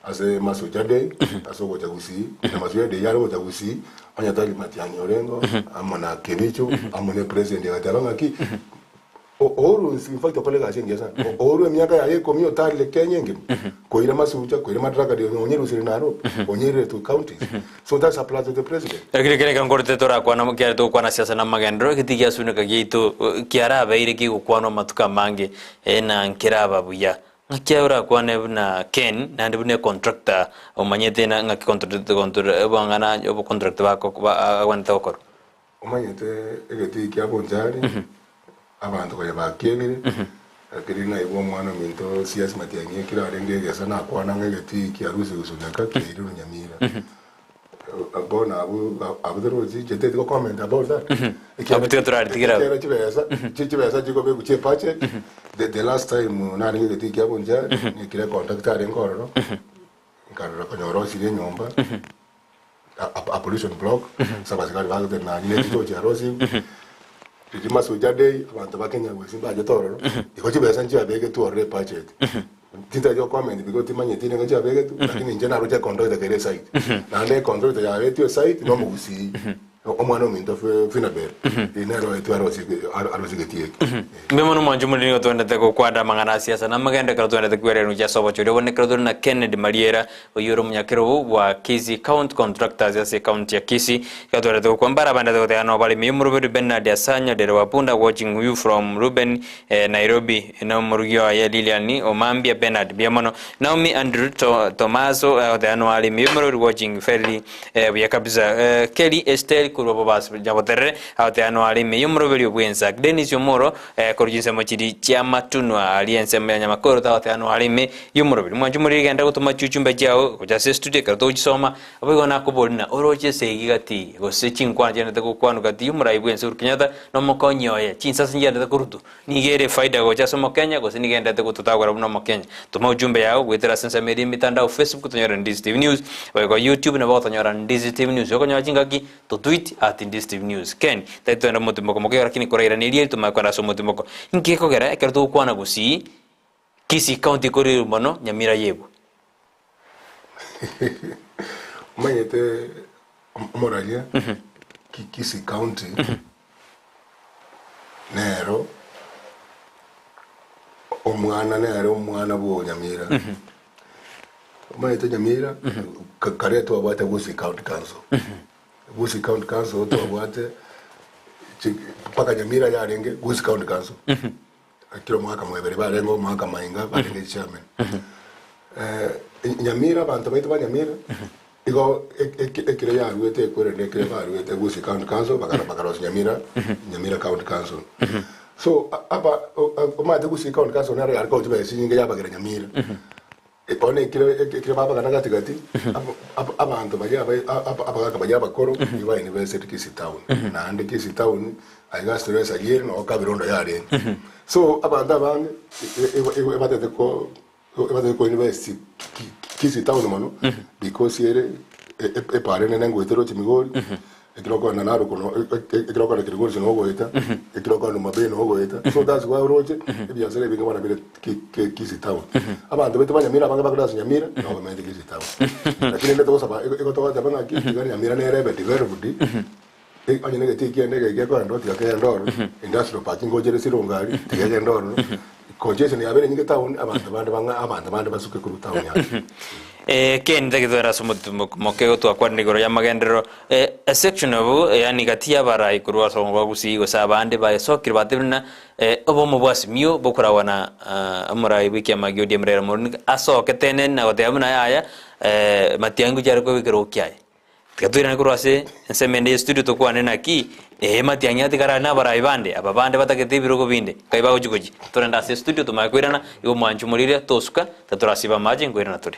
ase Masuja Day ase ogocha Gusii na Masuja Day yare gocha Gusii onye tari Matiang'i orengo amo na Kericho amo ne president agateba ng'aki Uhuru in fact okore egasi engiya sana. Uhuru emiaka yaye ikomi otarire Kenya engima koira Masuja koira Madaraka Day onyerusire Nairobi onyerire to counties so that's a plus to the president. Lakini kere ekero nkorete torakwana kiare togokwana siasa na amagenderero egeti giasuneka giaito kiarabeire kegokwanwa amatuko amange na nkeraba buya. Ng'aki aye orakwane buna Ken naende buna econtractor omanyete na ng'aki contract obong'ana obocontract bako agwenerete gokorwa. Omanyete egetii kia Bonchari abanto konya bakiebire, lakini naigwa omwana ominto CS Matiang'i ekero arenge egesa nakwana ng'a egetii kia Lucy Gusuneka kiairwe Nyamira. Bono abwo abwo torochi inche nteti go comment about that. Abwo tiga toraritigere abwo. Ekiagera chibesa chibesa chikobekwa chia ebudget, the last time narenge egetii kia Bonchari, nekire contractor arenge ororo. Nkarora konya orosirie enyomba, a pollution block, ase abasigari bagotenena aria ne chitochi arosirie. Riria Masuja Day, abanto ba Kenya gose mbachete ororo, igo chibesa nchiabegetwe ororo ebudget. Tintari gocomment because timanyeti nigo chiabegetwe, lakini inche naroche econtractor kere esite. Naende econtractor yaetwe esite na omogusii, omwana ominto Finabel, nere oetwe arosie arosie egetii eke. Mbuya mono mwanche omoriri nigo twendete gokwana amang'ana a siasa na amagendo ekero twendete kwererwa inche ase obochori obo nekero tore na Kennedy Mariera oyio ore omonyakerogo bwa Kisii County Contractors ase ecounty ya Kisii ekero twendete gokwa mbare abandete goteba nobaremi omoroberi Bernard Asanyo Dereba Punda watching you from Ruben eh, Nairobi na omorugi oye Lilian Omambia Bernard mbuya mono Naomi Andrew to, Tomaso eh, goteba noaremi omoroberi watching Ferry eh, buya kabisa eh, Kelly Esther korwa Bobasi Nyaboterere Agoteeba noare ime y'omoroberi bw'ensa. Denis Omoro, korwa chinsemo chiria chi'amatunwa aria ensemo ya Nyamakoro tagoteeba noare ime y'omoroberi. Mwanche omoriri genda gotoma chiuchumbe chiao gocha ase estudio ekero togochisoma. Boigo nakoboria ng'a oroche esegi gati gose chinkwana chiaendete gokwanwa gati y'omorai bw'ense Uhuru Kenyatta na omokonyi oye. Chinsase nchiaendete korutwa. Nigo ere efaida gocha ase omokenya gose nigo endete gototagora buna omokenya? Toma ujumbe yao goetera ase ensemo eria y'emitandao Facebook tonyore Ndizi TV News, boigo YouTube nabo ogotonyora Ndizi TV News. Okonyora chingaki To tweet at Ndiztv News. Ken, tari twende omotimoko moke lakini korairaneria eri tomanye kogenda ase omotimoko. Inki gekogera ekero togokwana gusii, Kisii county ekorirwe mono, Nyamira yebwe? Omanyete omoraria Kisii county nero omwana nere omwana bwo Nyamira. Omanyete Nyamira kare twabwate Gusii County Council. Gusii County Council twabwate mpaka Nyamira yarenge Gusii County Council. Kera omwaka mwebere barenge omwaka mainga barenge chairman. Nyamira abanto baito ba Nyamira igo ekere yaruete ekwerende ekere baruete Gusii County Council bakarosia Nyamira Nyamira County Council. So aba omanyete Gusii County Council nero yare koa chibesa chinyinge yabagera Nyamira. Bono ekero ekero babagana gati gati, abanto baria abagaka baria abakoro nigo bainvested Kisii Town. Naende Kisii Town aiga ase tore esagi ere noo Kabirondo yarenge. So abanto abange ebatete ko ebatete ko invest Kisii Town mono because ere epara enene ngoetera oche Migori. Ekero okogenda Narok no ekero okogenda Kilgoris no ogoeta, ekero okogenda Homa Bay no ogoeta. So that's why oroche ebiasara ebinge bono bire Kisii town. Abanto baito ba Nyamira abange bakorwa ase Nyamira nabo bamenyete Kisii town. Lakini rende togosaba igo togoteba ng'aki tiga Nyamira nere ebe developed, onye na egetii kiaye ndege gekoenda tiga kegende ororo, industrial park ngocha ere Sironga aria tiga egende ororo. Congestion yabere enyinge town abanto bande bang'a abanto bande basuke korwa town aria. Kende getwere ase omotimoko moke gotwakwanire igoro y'amagenderero A section of, yaani gati y'abarai korwa ase obongo bwa Gusii gose abande baesokire batebire ng'a obomo bwa Azimio bokoragwa na omorai bw'ekiama gia ODM Raila Amolo Odinga asoke tenene na goteba buna yaya Matiang'i ngochia are koeba ekerogo kiaye. Tiga toirane korwa ase ensemo ende ye studio tokwane naki ee Matiang'i atigare are na abarai bande aba bande batagete ebirogo binde nkai bagochi gochia. Torende ase estudio tomanye koirana igo mwanche omorire tosuka tatorasiba amache nkoirana tore.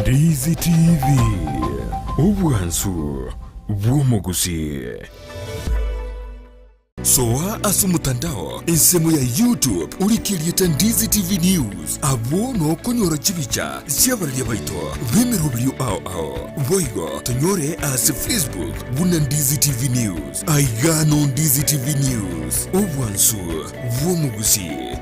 Ndizi TV, obwansu bw'omogusii. Soa ase omotandao ensemo ya YouTube orike erieta Ndizi TV News abwo nokonyora chibicha chi'abararia baito b'emeroberio ao ao. Boigo tonyore ase Facebook buna Ndizi TV News. Aiga no Ndizi TV News, obwansu bw'omogusii.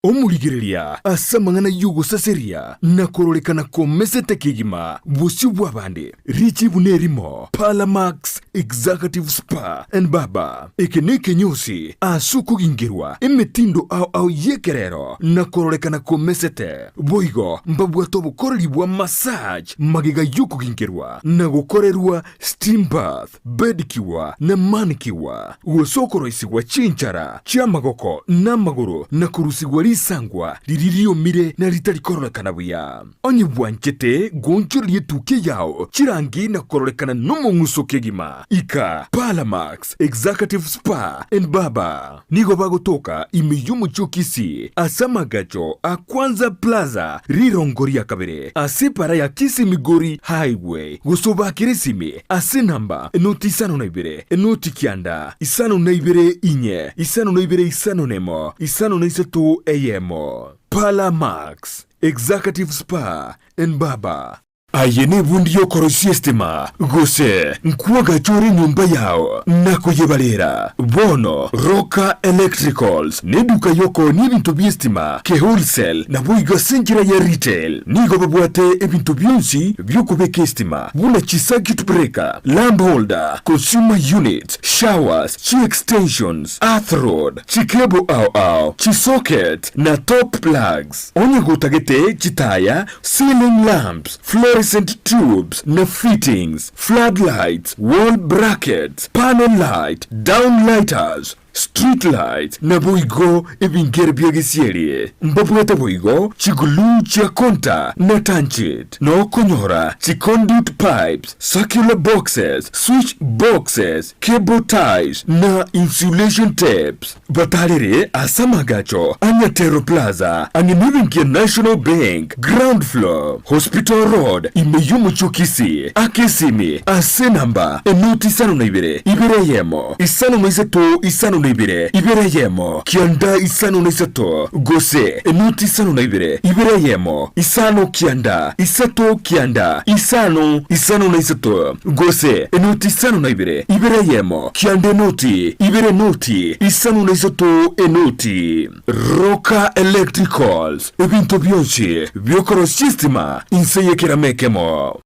Omorigereria ase amang'ana y'ogosaseria na kororekana komesete kegima bosio bw'abande, richibu nerimo, Parlamax. Executive Spa and Barber. Eke nekenyosi ase okogingerwa emetindo ao ao y'ekerero na kororekana komesete. Boigo mbabwate obokoreri bwa massage magega y'okogingerwa na gokorerwa steam bath, pedicure na manicure, gose okoroisigwa chinchara chi'amagoko na amagoro na korusigwa risangwa riria riomire na ritari kororekana buya. Onye bwanchete goonchoreria etukia yao chirangi na kororekana nomong'uso kegima, ika Parlamax Executive Spa and Barber. Nigo bagotoka ime y'omochie o Kisii ase amagacho a Kwanza Plaza rirongo ria kabere ase epara ya Kisii Migori Highway gose obakere esimi ase enamba enoti 52 enoti 9 52 4 52 51 53 1. Parlour Max Executive Spa and Barber. Aye nebundi y'okoroisia estima, gose nkwagacha ore enyomba yao na koyebarera. Bono Roka Electricals neduka y'okoonia ebinto bi'estima ke wholesale naboigo ase enchera ya retail. Nigo babwate ebinto bionsi bi'okobeka estima buna chi circuit breaker, lamp holder, consumer units, showers, chi extensions, earth rod, chi cable ao ao, chi socket na top plugs. Onye gotagete chitaya, ceiling lamps, fluorescent tubes na fittings, flood lights, wall brackets, panel light, down lighters, street lights, naboigo ebingere bia gesieri. Mbabwate boigo chiglue chia konta na tanchit, na okonyora chiconduit pipes, circular boxes, switch boxes, cable ties, na insulation tapes. Batarere ase amagacho a Nyatero Plaza, ang'e nebenki ya National Bank, ground floor, Hospital Road, ime y'omochie o Kisii, ake esimi ase enamba enoti 52 2 1 53 52 2 1 9 53 gose enoti 52 2 1 5 9 3 9 5 53 gose enoti 52 2 1 Kianda enoti, ibere enoti, isano na isato enoti. Roka Electricals, ebinto bionsi bi'okorosia estima inse y'ekerama ekemo.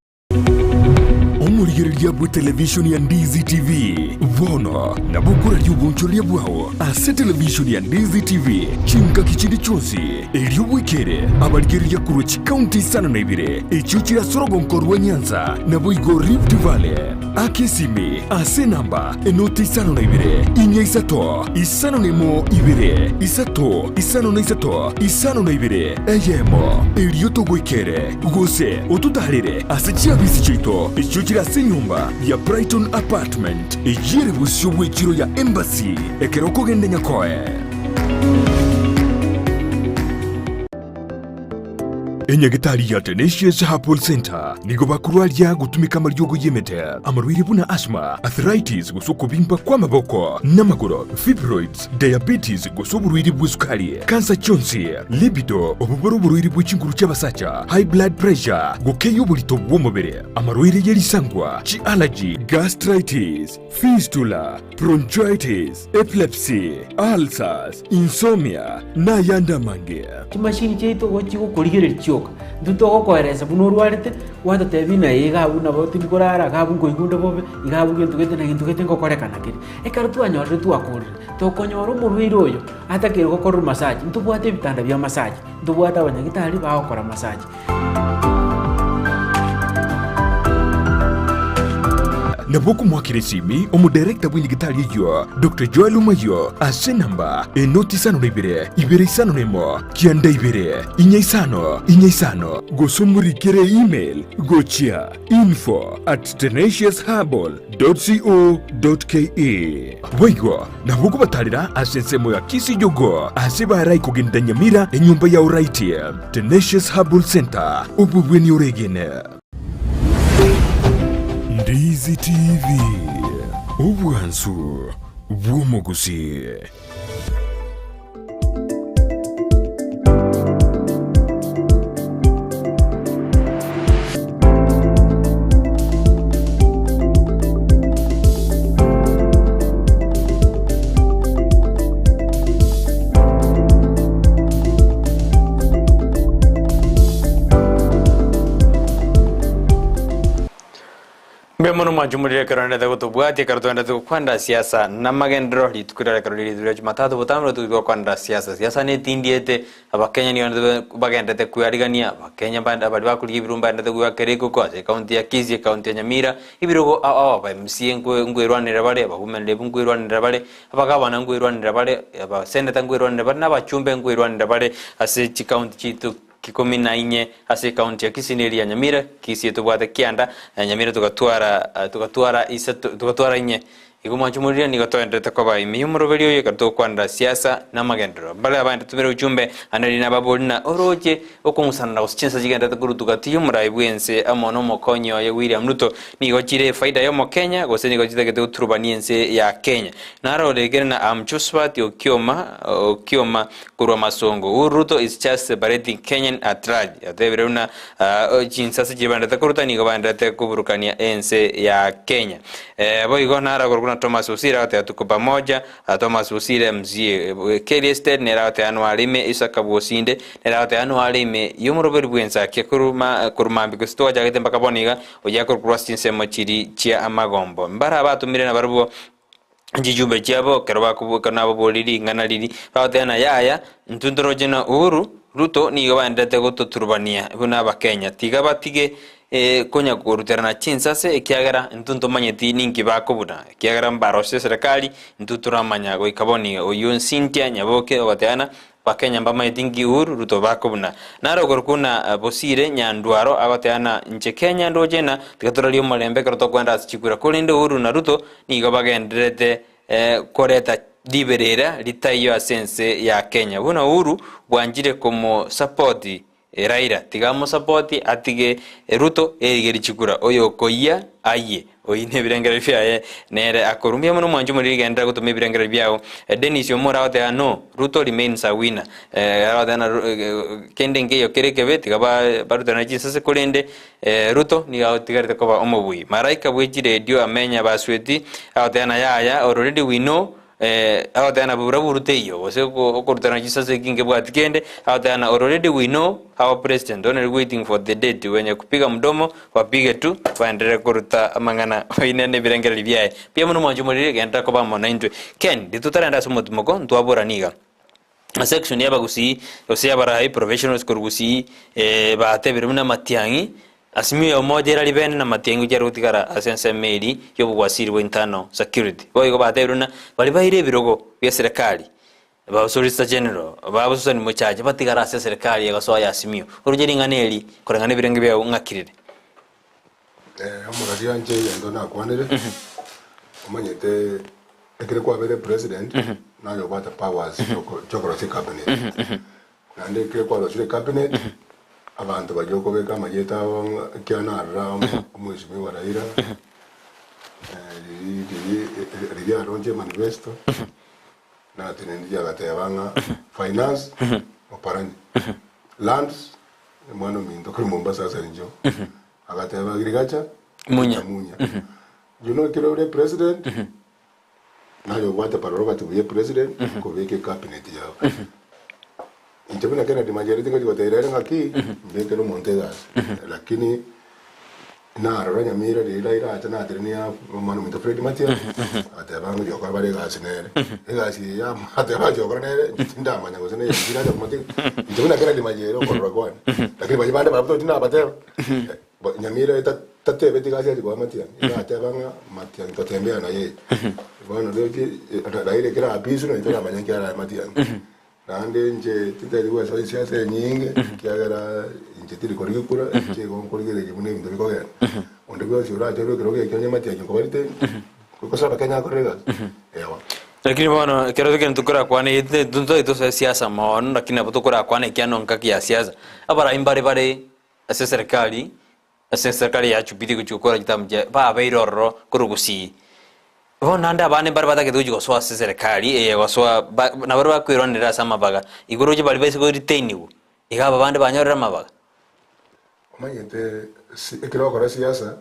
Omorigereria bw'etelevishoni ya Ndizi TV bono nabo okoraria obonchoreria bwao ase televishoni ya Ndizi TV chingaki chinde chionsi, erio bwekere abarigereria korwa chikaunti 52 echio chire ase orogonko rwa Nyanza naboigo Rift Valley. Aka esimi ase enamba enoti 52 4 3 51 2 3 53 52 eyemo, erio togoikere, gose ototaarere ase chiabisi chiaito echio chire ase enyomba ya Brighton Apartment, eyio ere bosio bw'echiro ya Embassy ekero okogenda Nyakoe. Enyagitari ya Tenacious Herbal Centre nigo bakorwaria gotumeka amariogo y'emete, amarwaire buna asthma, arthritis gose okobimba kw'amaboko n'amagoro, fibroids, diabetes gose oborwaire bw'esukari, kansa chionsi, libido, obo bore oborwaire bwe chinguru chi'abasacha, high blood pressure, gokeyia oborito bw'omobere, amarwaire ye risangwa, chi'allergy, gastritis, fistula, bronchitis, epilepsy, ulcers, insomnia, na ayande amange. Chimashini chiaito igo chigokorigereria chioka, intwe togokoeresa buna orwarete, gwatotebia ng'a ee iga abwo nabo tindi korara, iga abwo nkoigwa onde bobe, iga abwo gento gete na gento gete ngokorekana kere. Ekero twanyorire twakorire, tokonyora omorwaire oyo atakeire gokorerwa massage, ntobwate ebitanda bia massage, ntobwate abanyagitari bagokora massage. Nabo okomoakera esimi omodirector bw'enyagitari eyio, Doctor Joel Omayio, ase enamba enoti 52 251 92 45 45, gose omorikere email gochia info at tenaciousherbal.co.ke. Boigo nabo okobatarera ase ensemo ya Kisii-Jogoo ase barai kogenda Nyamira enyomba ya Oraiti, Tenacious Herbal Centre, obobweni oregene. Ndizi TV, obwansu bw'omogusii. Mbuya mono. Mbuya mono mwanche omorero ekero oendete gotobwatia ekero toendete gokwanera siasa namagenderero rituko riria ekero rire riria jumatatu botambe nigo togochia gokwanera siasa. Siasa netindiete abakenya nigo baendete bagendete kwearigania abakenya bande baria bakorigia ebirogo mbaendete goakera ekoko ase ekaunti ya Kisii ekaunti ya Nyamira ebirogo ao ao aba MCA nkwe nkwerwanera bare abawomen rep nkwerwanera bare abagavana nkwerwanera bare abaseneta nkwerwanera bare na abachumbe nkwerwanera bare ase chikaunti chiaito Kikomi na inye ase ekaunti ya Kisii na eria ya Nyamira, Kisii etobwate kianda, na Nyamira togatwara togatwara isato togatwara inye. Igo mwanche omoriri nigo toenderete koba ime y'omoroberi oyo ekero togokwanera siasa na amagenderero. Mbare abande tumire ujumbe ande riria nababori na oroche okong'usanana gose chinsa chigenderete korutu gati y'omorai bw'ense amo nomokonyi oye William Ruto nigo chire efaida y'omokenya gose nigo chitagete goturubania ense ya Kenya. Naro oregere na am Josphat Okioma Okioma Korwa masongo, Uhuru Ruto is just separating Kenyan at large. Yatebire buna chinsase chiria baenderete koruta nigo baenderete koburukania ense ya Kenya. Boigo naro akorokwa na Thomas Bosire agoteba tuko pamoja, Thomas Bosire MCA Kerry Estate nere agoteba nware ime Isaka Bosinde nere agoteba nware ime y'omoroberi bw'ensakia korwa korwa mambia gose twachagete mpaka bono iga oyio akorokwa ase chinsemo chiria chia amagombo. Mbare abatomire nabarabwo chijumbe chiabo ekero bakoboka nababorie ring'ana riria, bagoteba ng'a yaya, intwe ntoroche ng'a Uhuru, Ruto nigo baenderete gototurubania buna abakenya, tiga batige konya koruterana chinsase ekiagera intwe ntomanyeti ninki bakobuna, ekiagera mbarosire eserekari intwe toramanya goika bono iga. Oyio Cynthia Nyaboke ogoteba ng'a Bakenya mbamanyeti inki Uhuru, Ruto bakobuna. Naro okorokwa buna Bosire Nyandwaro agoteba ng'a inche Kenya ndoche ng'a tiga torarie omorembe ekero tokoenda ase chikura korende Uhuru na Ruto nigo bagendererete koreta riberera ritaiyo ase ense ya Kenya. Buna Uhuru bwanchire komosapoti Raila tiga amosapoti atige Ruto erigeri chikura oyo okoyia ayie oyio nebirengererio biaye nere akorwa mbuya mono mwanche omoriri genderera gotoma ebirengererio biao Dennis Omoro agoteba no Ruto remains a winner agoteba na kende nkeiyo kere ekebe tiga baruterane chinsase korende Ruto nigo agotigarete koba omobui Maraika bwe chiredio amenya basweti agoteba na yaya already we know Agoteba na burabwo teiyo, gose okorutana chisase eki nkebwati kende, agoteba na already we know our president only waiting for the date wenye kupiga mdomo wapige tu baenderere koruta amang'ana oine nebirengererio biaye. Mbuya mono mwanche omoriri genderera koba amo naintwe. Ken, ritutarende ase omotimoko ntwaborani iga. Section y'abagusii gose y'abarai professionals korwa gusii batebire buna amatiang'i Asimio ya umoja erari bene na matiang'i gochia gotigara ase ensemo eria y'obogwasiri bwa internal security. Boigo batebire buna baria baire ebirogo bia serikali ba solicitor general, ba Susan Mochache batigare ase eserikali egosoa ya Azimio. Oroche ring'ana eri koreng'ana ebirenge biao ng'aki rire? Omorari anche egento nakwanire, omanyete ekero kwabeire president, naye obwate powers chiokorosia ecabinet. Naende ekero kwarosire ecabinet, abanto baria okobeka amarieta abo ng'a ekiagera narora omwesimigwa Raila, riria riria riria aronche emanifesto, natenenirie agateba ng'a finance Oparanya, lands omwana ominto korwa Mombasa ase incho, agateba agriculture Munya. Munya. You know ekero ore president, Naye obwate prerogative ye president kobeka ecabinet yao. Inche buna Kennedy Majereti ngochi gotebia ere ng'aki mbekere omonto egasi. Lakini narora Nyamira riria Raila acha natenenia omwana ominto Fred Matiang'i agateba ng'a ngochi gokora bare egasi nere. Egasi eye ya ateba achi gokora nere inche tindamanya gose neye inche nacha komotiga. Inche buna Kennedy Majereti okorora kwane. Lakini baria bande barabwo tochi nabateba. Nyamira tatebeti gasi ase koa Matiang'i, iga ateba ng'a Matiang'i totembea na yeye. Bono roche Raila ekero apiswe nonye toramanya nki arae Matiang'i. Naende inche titari gwesoa esiasa enyinge ekiagera inche tiri korigia kura, inche igo nkorigereria buna ebinto bikogenda. Onde bwensi orachorwe ekerogo eke onye Matiang'i okobarete, gose abakenya akorere egasi, ewa. Lakini bono ekero egento tokorakwane ntotari tosoe siasa mono lakini nabo tokorakwana ekiagera nongaki ya siasa. Abarai mbare bare Ase eserekari, ase eserekari ya Jubilee gochia gokora chitamu chia babeire ororo korwa gusii. Bono naende abande mbare batagete gochia gosoa ase eserekari eye gosoa ba nabaria bakwerwanerera ase amabaga, igoro roche baria baise koritainiwa, iga aba bande banyorire amabaga. Omanyete si ekero ogokora siasa,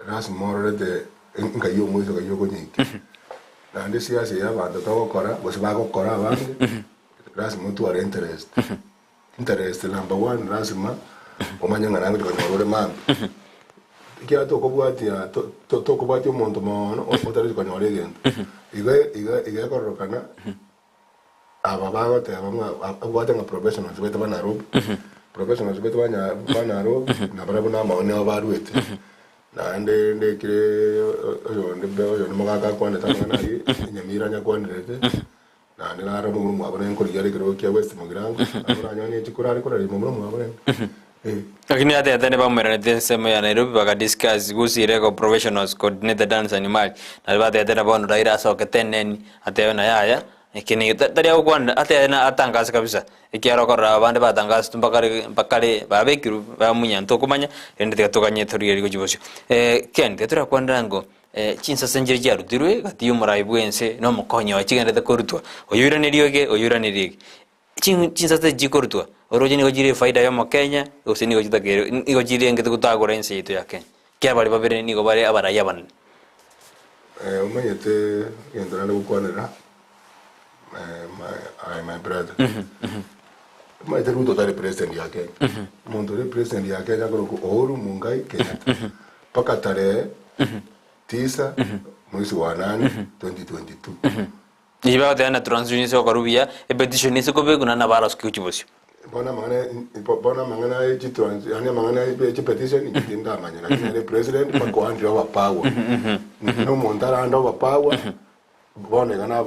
lasima ororete nkai omoiso nkai okonyeikia. Naende siasa eye abanto togokora gose bagokora abange, lasima otware interest. Interest number one lasima omanye ng'a naye ngochia konyora ore mambia. Ekiagera tokobwatia to- to- tokobwatia omonto moono otareti konyora egento. Igo igo iga ekororokana aba bagoteba ng'a abwate ng'a professionals baito ba Nairobi, professionals baito ba nya ba Nairobi, nabarabwo namaoni abo baruete. Naende ndekire oyonde be oyonde mogaka akwanete amang'ana ayio, Nyamira anyakwanerete, naende naro momura omwabo nere nkorigia are ekerogo kia West Mugirango, nabo oranyore ne chikura are korara ime momura omwabo rende, eh. Lakini atete nibamoiranetie ensemo ya Nairobi bagadiscuss gusii Legal Professionals Coordinator Danson Imali nario batete na bono Raila asokete eneni atebe na yaya eke nigo tari agokwanera atebe na atangase kabisa ekiagera okorora abande batangasetwe mpaka mpakare babekirwe bamunya ntokomanya rende tiga toganye torigererie gochia bosio. Ken tiga torakwanera ngo chinsase nchiria chiarutirwe gati ya omorai bwa ense na omokonyi oye chigenderete korutwa oyo oiranerie ege oyo oiranerie ege. Chinsase echi chikorutwa, oroche nigo chire efaida ya omokenya, gose nigo chitakeire nigo chirengete gotagora ense yaito ya Kenya. Ekiagera baria babere nigo bare abarai abanene. Omanyete egento nare gokwanera my aye my brother, omanyete Ruto tari president ya Kenya, omonto ore president ya Kenya akorokwa Uhuru Mungai Kenyatta, mpaka tarehe tisa mwezi wa nane 2022. Eyio bagoteba na transition ase okorwa buya, epetition ase kobekwa naende nabo arasuke gochia bosio. Bono amang'ana bono amang'ana aye chitrans yaani amang'ana aye chipetition inche tindamanya lakini ere president mpaka oandire over power. Na omonto arande over power, bono iga na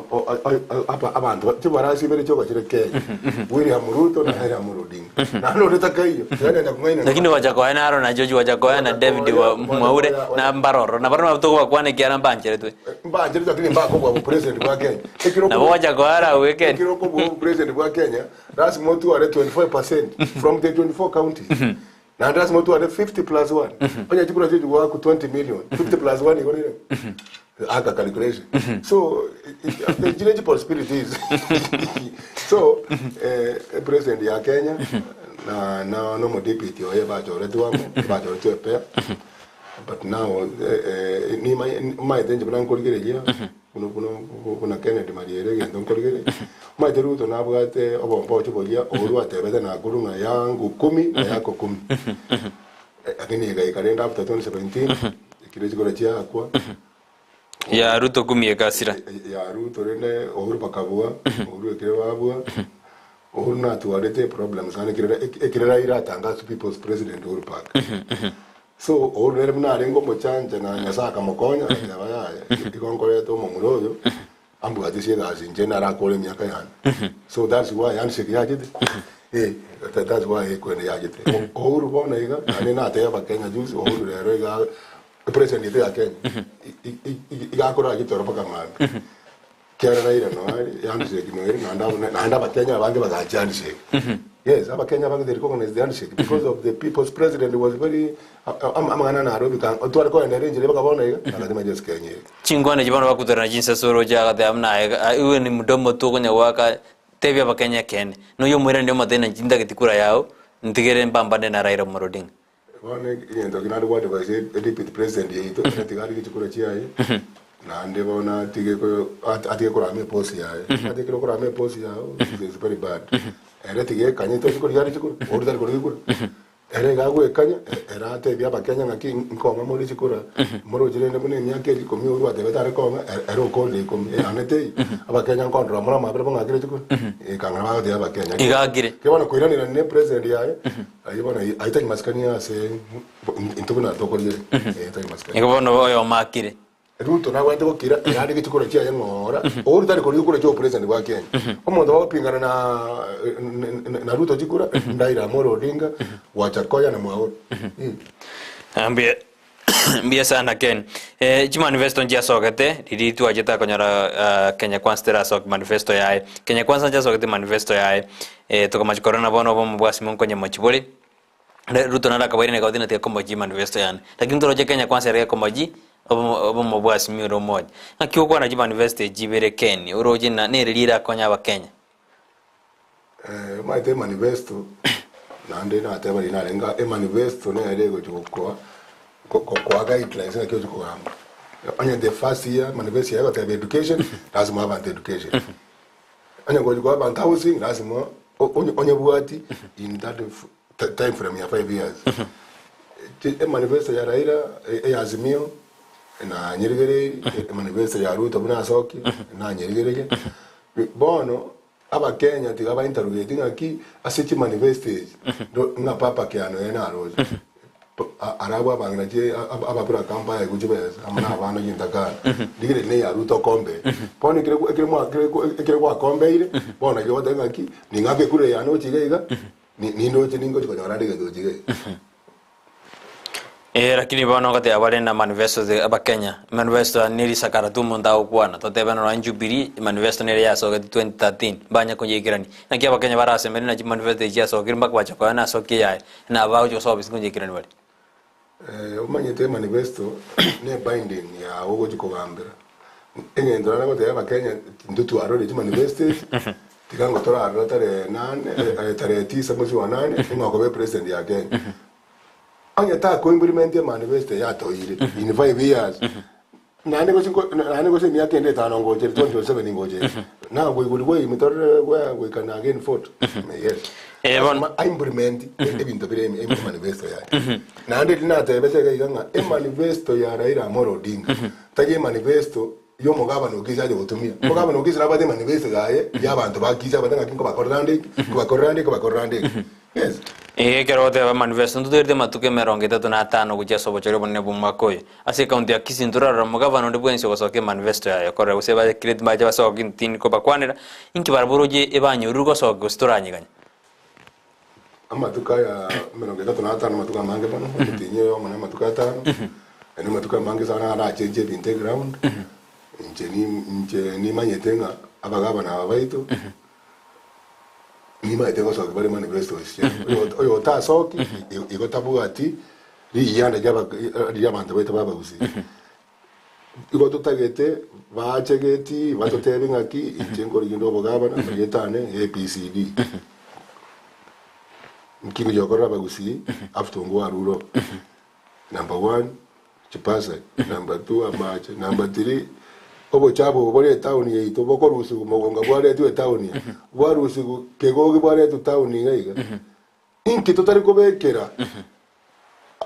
aba abanto chibarasi ibere chioka chire Kenya, William Ruto na Raila Amolo Odinga. Naende onde takaiyo, yaani onye kong'aina Lakini Wajackoyah naro na George Wajackoyah na David wa Mwaure na mbaroro na barabwo nabo tokobakwana ekiagera mbancheretwe. Mbancherete lakini mbakobua obopresident bwa Kenya. Ekero Nabo Wajackoyah arabue Kenya. Ekero okobua obopresident bwa Kenya, lasima otware 24% from the 24 counties. Naende lasima otware 50 plus 1. Onye chikura chiaye chigoakwa 20 million, 50 plus 1 igo nere aka calculation. So, chire chipossibilities. So, president ya Kenya na na nomodepute oye bachoretwe amo, bachoretwe epea. But now nimaete inche buna nkorigereria buna buna buna Kennedy Mariere egento nkorigereria, omanyete Ruto nabwate obombocho boria oborwa atebete Nakuru ng'a yangu kumi na yako kumi. Lakini egaika rende after 2017, ekero chikura chiakwa, Ya Ruto kumi ekasira. Ya Ruto rende Uhuru bakabua, Uhuru ekero babua, Uhuru natwarete eproblem sana ekero ekero Raila atangaswe people's president Uhuru Park. So Uhuru nere buna arenge omochancha na Nyasaye akamokonya agateba yaya igo nkoreta omomura oyo ambwatisie egasi inche narakore emiaka yane. So that's why handshake yachete eh that's why ekwene yachete. Uhuru bono iga naende nateba abakenya juzi Uhuru rero iga epresident yaito ya Kenya iga akora gitoro mpaka mambia. Kiagera Raila noare handshake noere naende abwo naende abakenya abange bagacha handshake. Yes, abakenya abange they recognize the handshake because of the people's president was very amang'ana Nairobi ka tware kogenda ere enchera mpaka bono iga agatima just Kenya iga. Chinkwana echi bono bakuterana chinsase oroche agateba buna aye iwe ni mdomo tu okonya goaka tebia abakenya ekeene. Noyo omoirani omotebie na chintageti kura yao ntigere mpambane na Raila Omolo Odinga. Bono egento ekio naende goadvise deputy president yaito ere tiga arige chikura chiaye naende bono atige ko atige korama eposi yaye omanyete ekero okorama eposi yago is very bad ere tiga ekanye tochi korigia are chikura oria tari korigia kura ere iga agoekanya ere atebie abakenya ng'aki nkong'a more chikura moroche rende buna emiaka eri ikomi oywo atebete are kong'a ere okorire ikomi eyane teiyo abakenya nkondora more amabera bong'akere chikura ekang'ana bagotebia abakenya Iga akire. Ekero bono koiranerana ne president yaye Ayio bono ayio tari masikani ase intwe buna tokorire, eh, tari masikani. Igo bono oyomo akire. Ruto nabwate gokira erande gechikoro chiaye ng'ora Uhuru tari korigia kura chia opresident bwa Kenya omonto bagopingana na na Ruto chikura Raila Amolo Odinga Wajackoyah na Mwaura Mbuya mbuya sana Ken. Eh, chimanifesto nchiasogete riria twachete akonyora ah, Kenya Kwanza terasoki manifesto yaye. Kenya Kwanza nchiasogete manifesto yaye. Eh, tokamachia korora bono obomo bwa Simon konya mochibore. Re- Ruto naro akabaira nekagotia natiga komochi manifesto yane. Lakini toroche Kenya Kwanza ere gekomochi obomo obomo bwa Simon ore omoja. Ng'aki okwana chimanifesto echi ibere Ken, oroche na nere rirakonye abakenya. Omanyete emanifesto, naende nateba riria narenge aa, emanifesto nere egochi gokoa gokoa guidelines naki ochi kogamba. Onye the first year manifesto yaye egoteba education, lasima oe abanto education. Onye gochi koa abanto housing, lasima onyebwati in that time frame ya 5 years. Emanifesto ya Raila, eya Azimio, nanyerigereirie, emanifesto ya Ruto buna asokia, nanyerigereirie. Bono, Abakenya tiga bainterrogate ng'aki ase chimanifesto echi, ng'a Papa Kiano ere naroche. Arabwo abang'ina chi ababura kambaye gochia besa amo na abana chintakana. Rigereria neya Ruto okombe. Bono ekere ekere mwa ekere gwakombeire, bono naki ogoteba ng'aki, ning'ake ekura yane gochia iga iga, nindoche ningochi konyora ande egento gochia iga iga. Ee, lakini bono ngoteba bare na manifesto the abakenya, manifesto aya ne risakara tu omonto agokwana, totebe nonya Jubilee, manifesto nere yasogete 2013, mbanya koyeikerania. Naki abakenya barasemere na chimanifesto echi chiasokire mpaka bacha koyana nasokia eyaye, na abagocha gosoa obisi nkoyeikerania bare. Omanyete emanifesto ne binding yago ogochi kogambera. Egento nare gotebia abakenya intwe twarorire chimanifesto echi, tiga ngo torarora tarehe nane tarehe tisa mwezi wa nane, ng'a okoba epresident ya Kenya. Onye takoimplement emanifesto eye atoeire in 5 years, naende gose naende gose emiaka ende etano ngochere 2027 ngochere, nagoigori gwaime torore gwa goika again vote. Yes. Eh, bono- Lazima aimplement ebinto bire emanifesto yaye. Naende riria natebete iga iga ng'a emanifesto ya Raila Amolo Odinga tari emanifesto ya omogabana o Kisii ache gotumia. Omogabana o Kisii nabwate emanifesto yaye ya abanto ba Kisii abate ng'aki nkobakorera ande eki, nkobakorera ande eki, nkobakorera ande eki. Yes. Ee, ekero ogoteba manifesto ntotoirete amatuko emerongo etato na atano gochia ase obochori obonene bw'omwaka oyo. Ase ekaunti ya Kisii ntorarora omogavana onde bwensi ogosokia emanifesto yaye korora gose bakire mbache basoke intindi kobakwanera, inki barabwo oroche ebanyorire gosokia gose toranyeganye. Amatuko aya emerongo etato na atano amatuko amange mono, omotienyi oyomo na amatuko atano, naende amatuko amange sana arachenche ebinto eground, inche ni inche nimanyete ng'a abagavana aba baito, nimanyete gosokia bare manifestos chiabo. Oyo oyo otasoki, igo tabwati riyianda riaba riria abanto baito babagusii. Igo totagete baache geti batotebie ng'aki inche nkorigia inde obogabana amarieta ane ABCD. Nki ngochia gokorera abagusii after ongwarure oo. Number one, chibasari, number two, amache, number three, obochafu obo bore etown yaito bokorusiwa mogonga bwaretwe etown eye, bwarusiwa kegogi bwaretwe town iga iga. Inki totari kobekera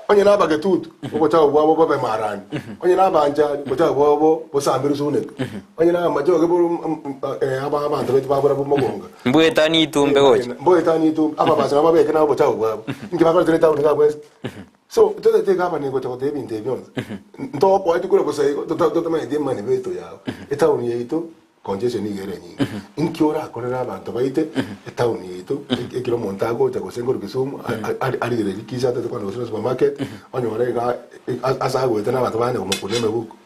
onye nabagetutu obochafu bwabo bobe marani, onye nabanchari obochafu bwabo bosambirwe suneka, onye namachoge abanto baito babora bomogonga. Mbwetanie itumbe gocha. Mbwetanie itumbe, ababasi nabo babeke nabo obochafu bwabo. Inki bakoretire etown iga abwo ense? So totagete egavana egocha goteba ebinto ebi bionsi, ntokoa chikura bosa igo totamanyeti emanifesto yabo. Etown yaito Congestion nigo ere enyinge. Inki orakorere abanto baite etown yaito ekero omonto agocha gose nkorwa Kisumu arigererie kisi atete kogenda gose na supermarket onyore iga ase agoeta na abanto banyare komokuna emebuko.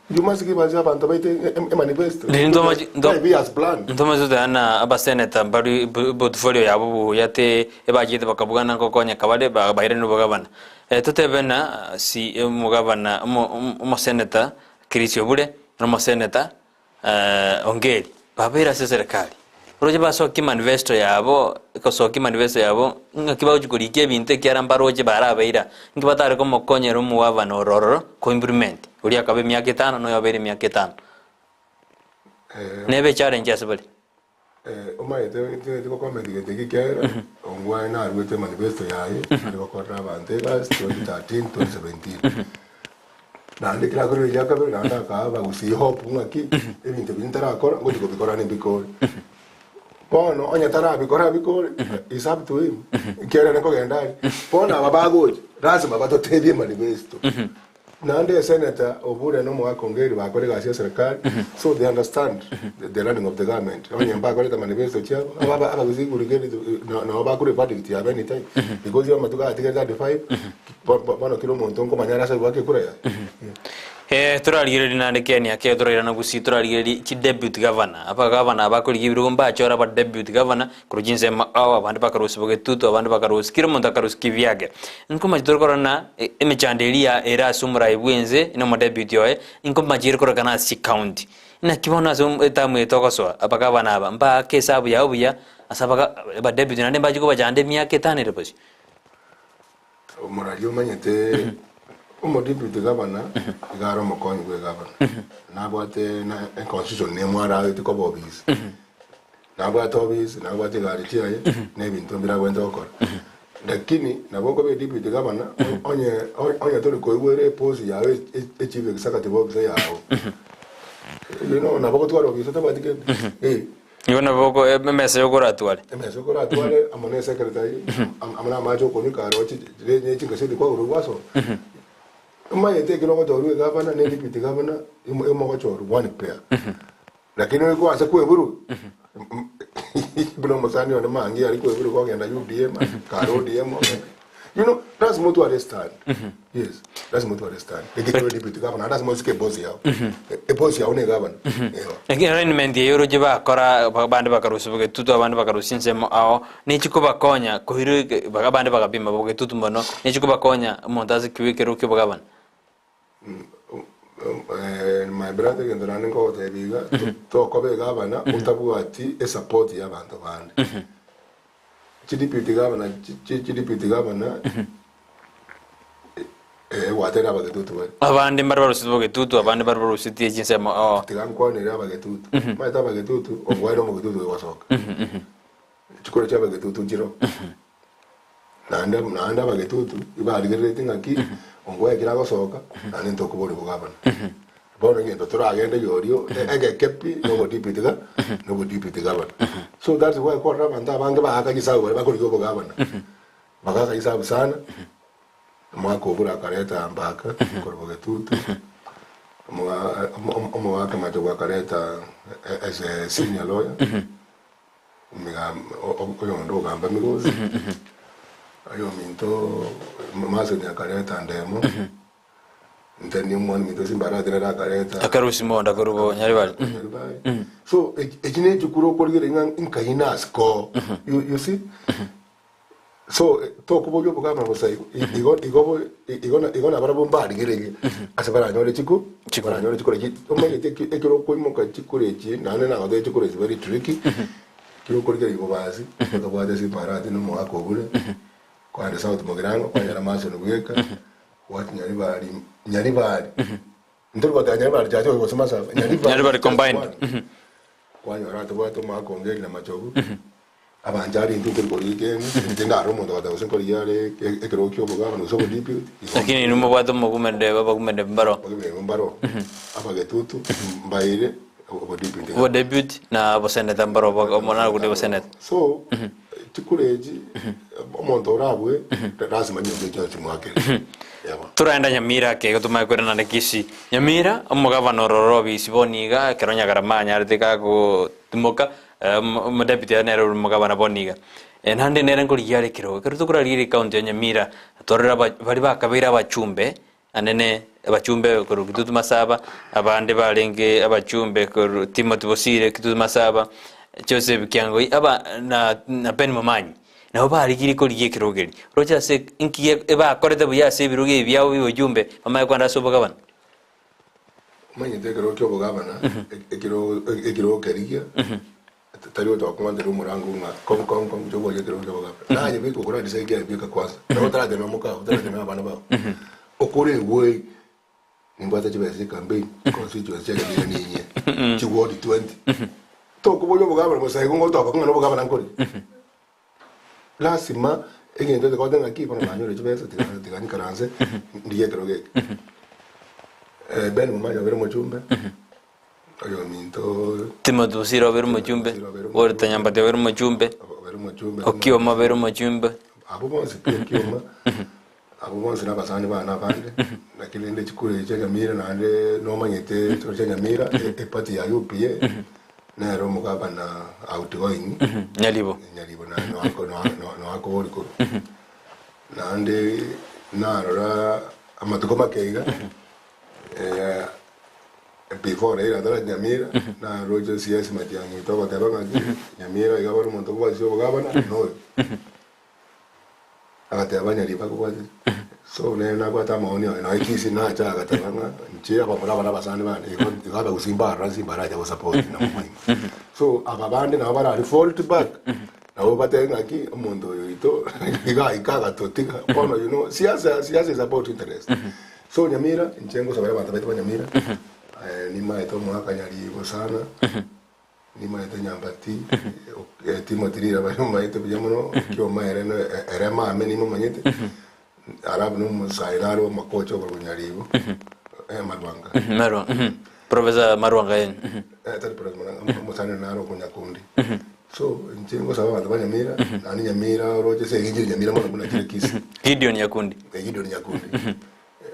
You must give us abanto baite emanifesto. Riria ntomachi nto 5 years plan. Ntomachi toteba na abaseneta mbari portfolio yabo buya te ebachete bakabugana nkokonyeka bare bairane obogabana. Totebe na si omogabana omoseneta Chris Obure na omoseneta Ongeri babeire ase eserekari. Oroche basokia emanifesto yabo, gosokia emanifesto yabo, ng'aki bagochia korikia ebinto ekiagera mbaroche barabeire aa. Inki batare komokonyera omogavana ore ororo ko implement, oria akaba emiaka etano na oyo obeire emiaka etano. Nebe echallenge ase bare. Omanyete ntagete gocomment gento eke ekiagera ongwae naruete emanifesto yaye are gokorera abanto egasi 2013 2017 naende ekero akorire eria kabere naende akaa abagusii hope ng'aki ebinto biria ntarakora ngochi kobikora nimbikore. Bono onye tarabikora abikore is up to him ekiagera nkogenda aria. Bono aba bagocha lazima batotebie emanifesto. Naende esenator Obure na omogaka Ongeri bakore egasi ya serikali so they understand the running of the government. Onye mbakorete manifesto chiabo aba abagusii igurugeri nabo bakure verdict yabo anytime because amatuko atigarete 35 bono kera omonto nkomanya are ase goaka ekura yaye. Eh, torarigererie naende Kenya ake torairana gusii torarigererie chi deputy governor abagavana abakorigia ebirogo mbachore aba deputy governor Korwa chinsemo ao abande bakarusia bogetutu, abande bakarusia kera omonto akarusia kibiake. Nkomache tore korora ng'a emechando eria ere ase omorai bw'ense na omodeputy oye, nkomache ere kororekana ase chicounty. Naki bono ase etamu eye togosoa, abagavana aba mbaake esabu yabo buya ase abaga abadeputy naende mbache kobachanda emiaka etano ere bosio. Omoraria omanyete omodeputy gavana iga are omokonyi bwe egavana nabwate na econstitution nemwaragete koba obisi nabwate obisi nabwate egari chiaye na ebinto mbire abwenerete gokora. Lakini nabo okoba edepute governor onye onye tori koigwera eposi yao echief executive officer yao. You know, nabo ogotwara obisa tabwati kende. Eh. Igo nabo oko emesa yokoratware. Emesa okoratware amo na esecretary amo na amache okonywa karoche ne chingaseti kwagora gwasoma. Omanyete ekero ogochorwa egavana na edepute governor imogochorwa one pair. Lakini oyo kwase kweburwa buna omosani one Mangi ari kweburwa kogenda UDM kare ODM ogenda you know lazima otware stand yes lazima otware stand ekero deputy governor lazima osike eboss yao eboss yao ne governor ewa Lakini arrangement eye oroche bakora abande bakarusia bogetutu abande bakarusia ensemo ao nechi kobakonya koirwe abande bagapima bogetutu mono nechi kobakonya omonto ase kiwa ekero kia obogavana. My brother egento naende nkogotebia iga, tokoba egavana otabwati esupport ya abanto bande. Chideputy governor chideputy governor egwatera abagetutu bare. Abande mbare baruseti bogetutu abande mbare barusetie chinsemo oo. Tiga nkwanere abagetutu. Omanyete abagetutu, obwaire omogetutu oyogosoka. Chikura chi'abagetutu nchireo. Naende naende abagetutu ibarigereretie ng'aki ongwae ekero agosoka naende ntokoboria obogabana. Bono egento toragende yorio egeke pi na obodepute ga na obodepute gavana. So that's why kwarora abanto abange baaka chisabu baria bakorigia obogavana. Bagaaka chisabu sana, omwaka obure akareta mbaka korwa bogetutu, omogaka machogu akareta as a senior lawyer. Oyondo ogamba Migosi, oyominto Mason akareta Ndemo, inche ni omwana ominto Simbarati nere akareta Akarusia mogondo korwa Nyaribari. Nyaribari. So eki ne echikura okorigereria ng'a nkai nasiko you see. So tokoboria obogama bosa igo igo igo igo igo nabarabwo mbarigererie ase baranyore chiku Chikura. baranyore chikura chi omanyete eki ekero okoimoka chikura echi naende nagotebia chikura is very tricky ekero okorigereria bobasi otobwate simbarati na omogaka obure kwande south mogirango kwanyora mason bweka gwati nyaribari nyaribari ntori goteba nyaribari chache gose masaba nyaribari Nyaribari just combined. one. Kwanyora tobwate omogaka onge Elina Machogu Abanto aria intwe tori korigia kende, intwe ndare omonto ogoteba gose nkorigia are ekerogo kia obogavana gose obodeputy, igo Lakini inwe mobwate omogumende abagumende mbaro. Abagumende mbaro, abagetutu mbaire obodeputy. Obodeputy na oboseneta mbaro omonene gose oboseneta. So, chikura echi, omonto orabue, lazima nyomba echio achimwakere. Yabo. Toraenda Nyamira ake igo tomanye koirana naende Kisii. Nyamira, omogavana ororo obisi bono iga, ekero Nyagarama anyarete gagotimoka, Omodeputy aye nere ore omogabana bono iga. Naende nere nkorigia are ekerogo. Ekero tokorarigereria ecounty ya Nyamira, torore aba baria bakabeire abachumbe, anene abachumbe korwa Kitutu Masaba, abande barenge abachumbe korwa Timothy Bosire Kitutu Masaba, Joseph Kiangoi, aba na na Ben Momanyi. Nabo barigirie korigia ekerogo keria. Roche ase nki ebakorete buya ase ebirogo ebi biabo bia obochumbe, bamanye kogenda ase obogabana. Omanyete ekero ki'obogabana, ekero ekero okerigia, tari gotoka kong'antera omorango ng'a kong kong kong inche oborie ekero ki'obogabana. Naye beka okora decide kiaye beka kwanza. Nabo otaratenena mokao, otaratenena abana bao. Okore egwei, nimbwate chibesa chia ecampaign, constituency chia Nyamira ninyie, chiward 20. Tokoboria obogabana bosa igo ngotoka ng'a nobogabana nkorigia. Lasima egento gekote ng'aki bono nanyore chibesa tiga tiga nikaranse ndigie ekero geke. Ben Momanyi obere omochumbe, oyo ominto Timothy Bosire obere omochumbe, Walter Nyambati obere omochumbe, obere omochumbe Okioma obere omochumbe. Abwo bonsi pi Okioma, abwo bonsi na abasani bane abande, lakini rende chikura echi chia Nyamira naende nomanyete chikura chia Nyamira, eparty ya UPA, Nere omogabana outgoing Nyaribo. Nyaribo noakobori korwa. Naende narora amatuko make iga before Raila ataracha Nyamira naroche CS Matiang'i oito ogoteba ng'aki Nyamira iga bare omonto okobwatisia obogabana noyo. Agateba Nyaribo akobwatisia. So nere nabwate amaoni aye nonya Kisii nacha agateba ng'a inche abamura aba na abasani bane igo igo abagusii mbarora ase mbaracha gosupport nabo moino. So aba bande nabo bara revolt back nabo batebe ng'aki omonto oyo oito iga aika agatotiga bono you know siasa siasa is about interest. So Nyamira inche ngosabera abanto baito ba Nyamira nimaete omwaka Nyaribo sana. Nimaete Nyambati, Timothy Riraba nimaete buya mono, Kioma ere ere mame nimomanyete, Alafu nomosae nare omokocha okorokwa Nyaribo, Marwanga. Marwanga, Professor Marwanga yeye. Tari Professor Marwanga, omosani one nare okwa Nyakundi. So, inche ngosaba abanto ba Nyamira, naende Nyamira oroche ase eng'encho ya Nyamira mono buna chire Kisii. Gideon Nyakundi. Gideon Nyakundi.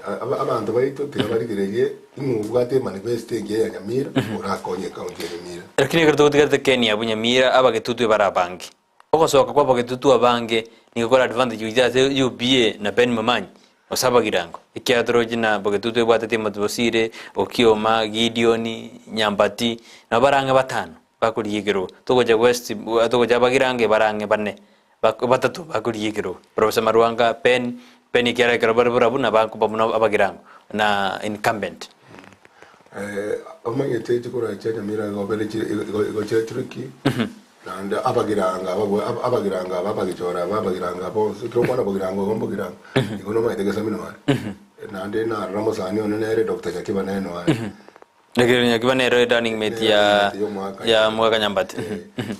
Abanto baito tiga barigererie ing'o obwate emanifesto engiya ya Nyamira orakonye ecounty ya Nyamira. Lakini ekero togotigarete Kenya abwo Nyamira abagetutu ebare abange. Ogosoka kw'abagetutu abange nigo kore advantage gochia ase UPA na Ben Momanyi gose abagirango ekiagera toroche na bogetutu ebwate Timothy Bosire, Okioma, Gideon, Nyambati nabo bare ang'e batano bakorigia ekerogo. Togocha west togocha abagirango ebare ang'e bane batato bakorigia ekerogo. Professor Marwanga, Ben, Ben ekiagera ekero bare barabwo nabakoba buna abagirango na incumbent. Omanyete chikura chia Nyamira igo bere igo chire tricky. Naende abagiranga ababwe abagiranga aba abagichora aba abagiranga bonsi ekero okwana bogiranga igo mbogiranga igo nomanyete gesamino are naende narora omosani one nere Doctor Nyakiba nere no are. Lakini Nyakiba nere running mate ya ya Omogaka Nyambati.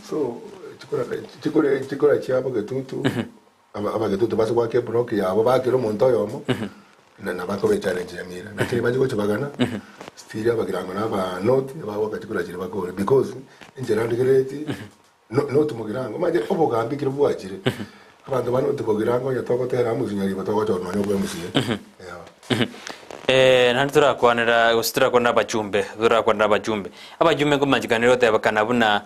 So chikura chikura chikura chiabo getutu Abagetutu base goaka eblock yabo bakere omonto oyomo na nabakoba echallenge ya mira lakini bache gochibagana still abagirango na aba north bagoaka chikura chiria bakore because enchera ndigereti no north mogirango omanyete obogambi ekero bwachire abanto ba north bogirango onye togotera amo sinyaribo togochora nonye obwa MCA eeh. Naende torakwanera gose torakwanera abachumbe, torakwanera abachumbe. Abachumbe nkomanchekanire gotebekana buna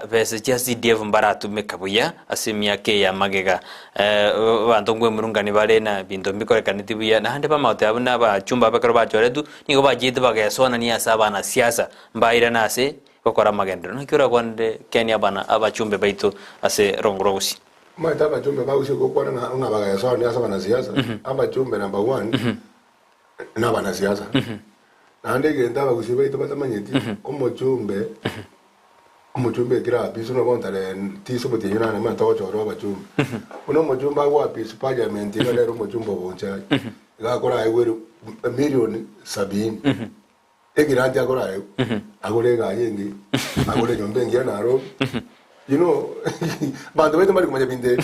besa chia CDF mbaratumeka buya ase emiaka eye ya magega. Abanto nkwemurungani bare na ebinto mbikorekaneti buya, naende bamanya goteba buna abachumbe aba ekero bachoretwe, nigo bachiete bagesonania ase abanasiasa, mbairane ase gokora amagenderero. Naki orakwanere Ken abana abachumbe baito ase rongo rwa gusii? Omanyete abachumbe bagochia gokwana ng'a ng'a bagaesoania ase abanasiasa, abachumbe number one nabanasiasa. Naende egento abagusii baito batamanyeti, omochumbe, omochumbe ekero apiswe nobo ntare tisoboti eyio nane muna togochorwa abachumbe. Buna omochumbe agoapiswa parliament iga nere omochumbe obonchari, iga akoraegwe emilioni sabini. Egiranti akoraegwe, agore egari engiya, agore enyomba engiya Nairobi. You know, abanto baito mbari komanya binto ebi.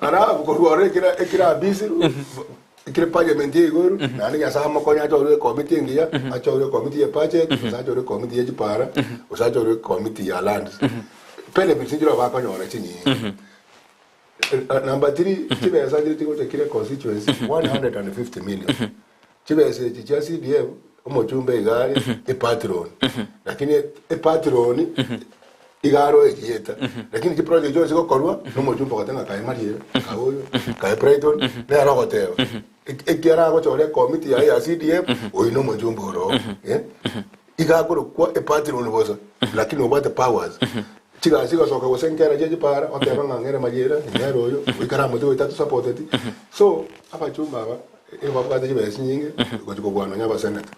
Alafu korwa ororo ekera ekera abisirwe, ekere parliament ya igoro, naende Nyasaye amokonye achorwe ecommittee engiya, achorwe ecommittee ya budget, gose achorwe ecommittee ya chipara, gose achorwe ecommittee ya lands. Benefits nchire bakonyora chinyinge. Number three, chibesa nchire chigocha kera constituency 150 million. Chibesa echi chia CDF omochumbe iga are epatron lakini epatron iga aro echieta lakini chiproject chionsi chigokorwa na omochumbe ogoteba ng'a kae Mariera kae oyo kae Brighton nere ogoteba ekiara agochora ecommittee yaye ya CDF oyo na omochumbe oro oo iga akorokwa epatron bosa lakini obwate powers chigasi chigosoka gose nkera chia chipara oteba ng'a ng'ere Mariera ng'ere oyo goikera amote goita tusapoteti so abachumbe aba Nigo babwate chibesa chinyinge gochia kobua nonya abaseneta.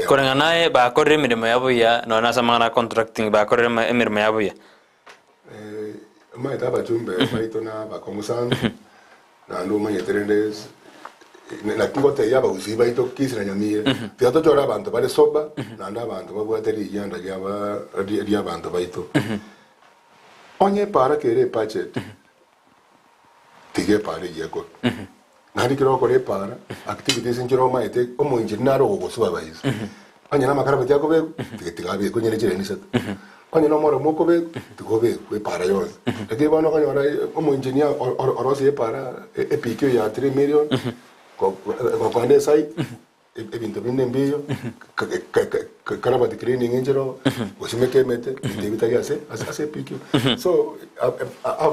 Koreng'ana naye bakorire emeremo yabo buya, nonya nase amang'ana a contracting bakorire emeremo yabo buya. Omanyete abachumbe baito na abakong'u sana, naende omanyete rende naki ngotebia abagusii baito Kisii na Nyamira, tiga tochore abanto bare sober, naende abanto babwate rigianda riaba riabanto baito. Onye eparaka ere ebudget. Tiga epaara eyio ekore. Naende ekero ogokora epaara, activities nchire omaete, omoinchiri nare ogogosupervise. Onye na amakarabati akobekwa, tiga tiga abekwe onye ne chireni isato. Onye na omoremo okobekwa, tiga obekwe epaara yonsi. Lakini bono okonyora omoengineer orosie epaara, epq ya 3 million, gokonda esite. Ebinto binde mbiyo, karabati cleaning enchera, gosimeka emete, ebinto ebi bitari ase ase epikio. So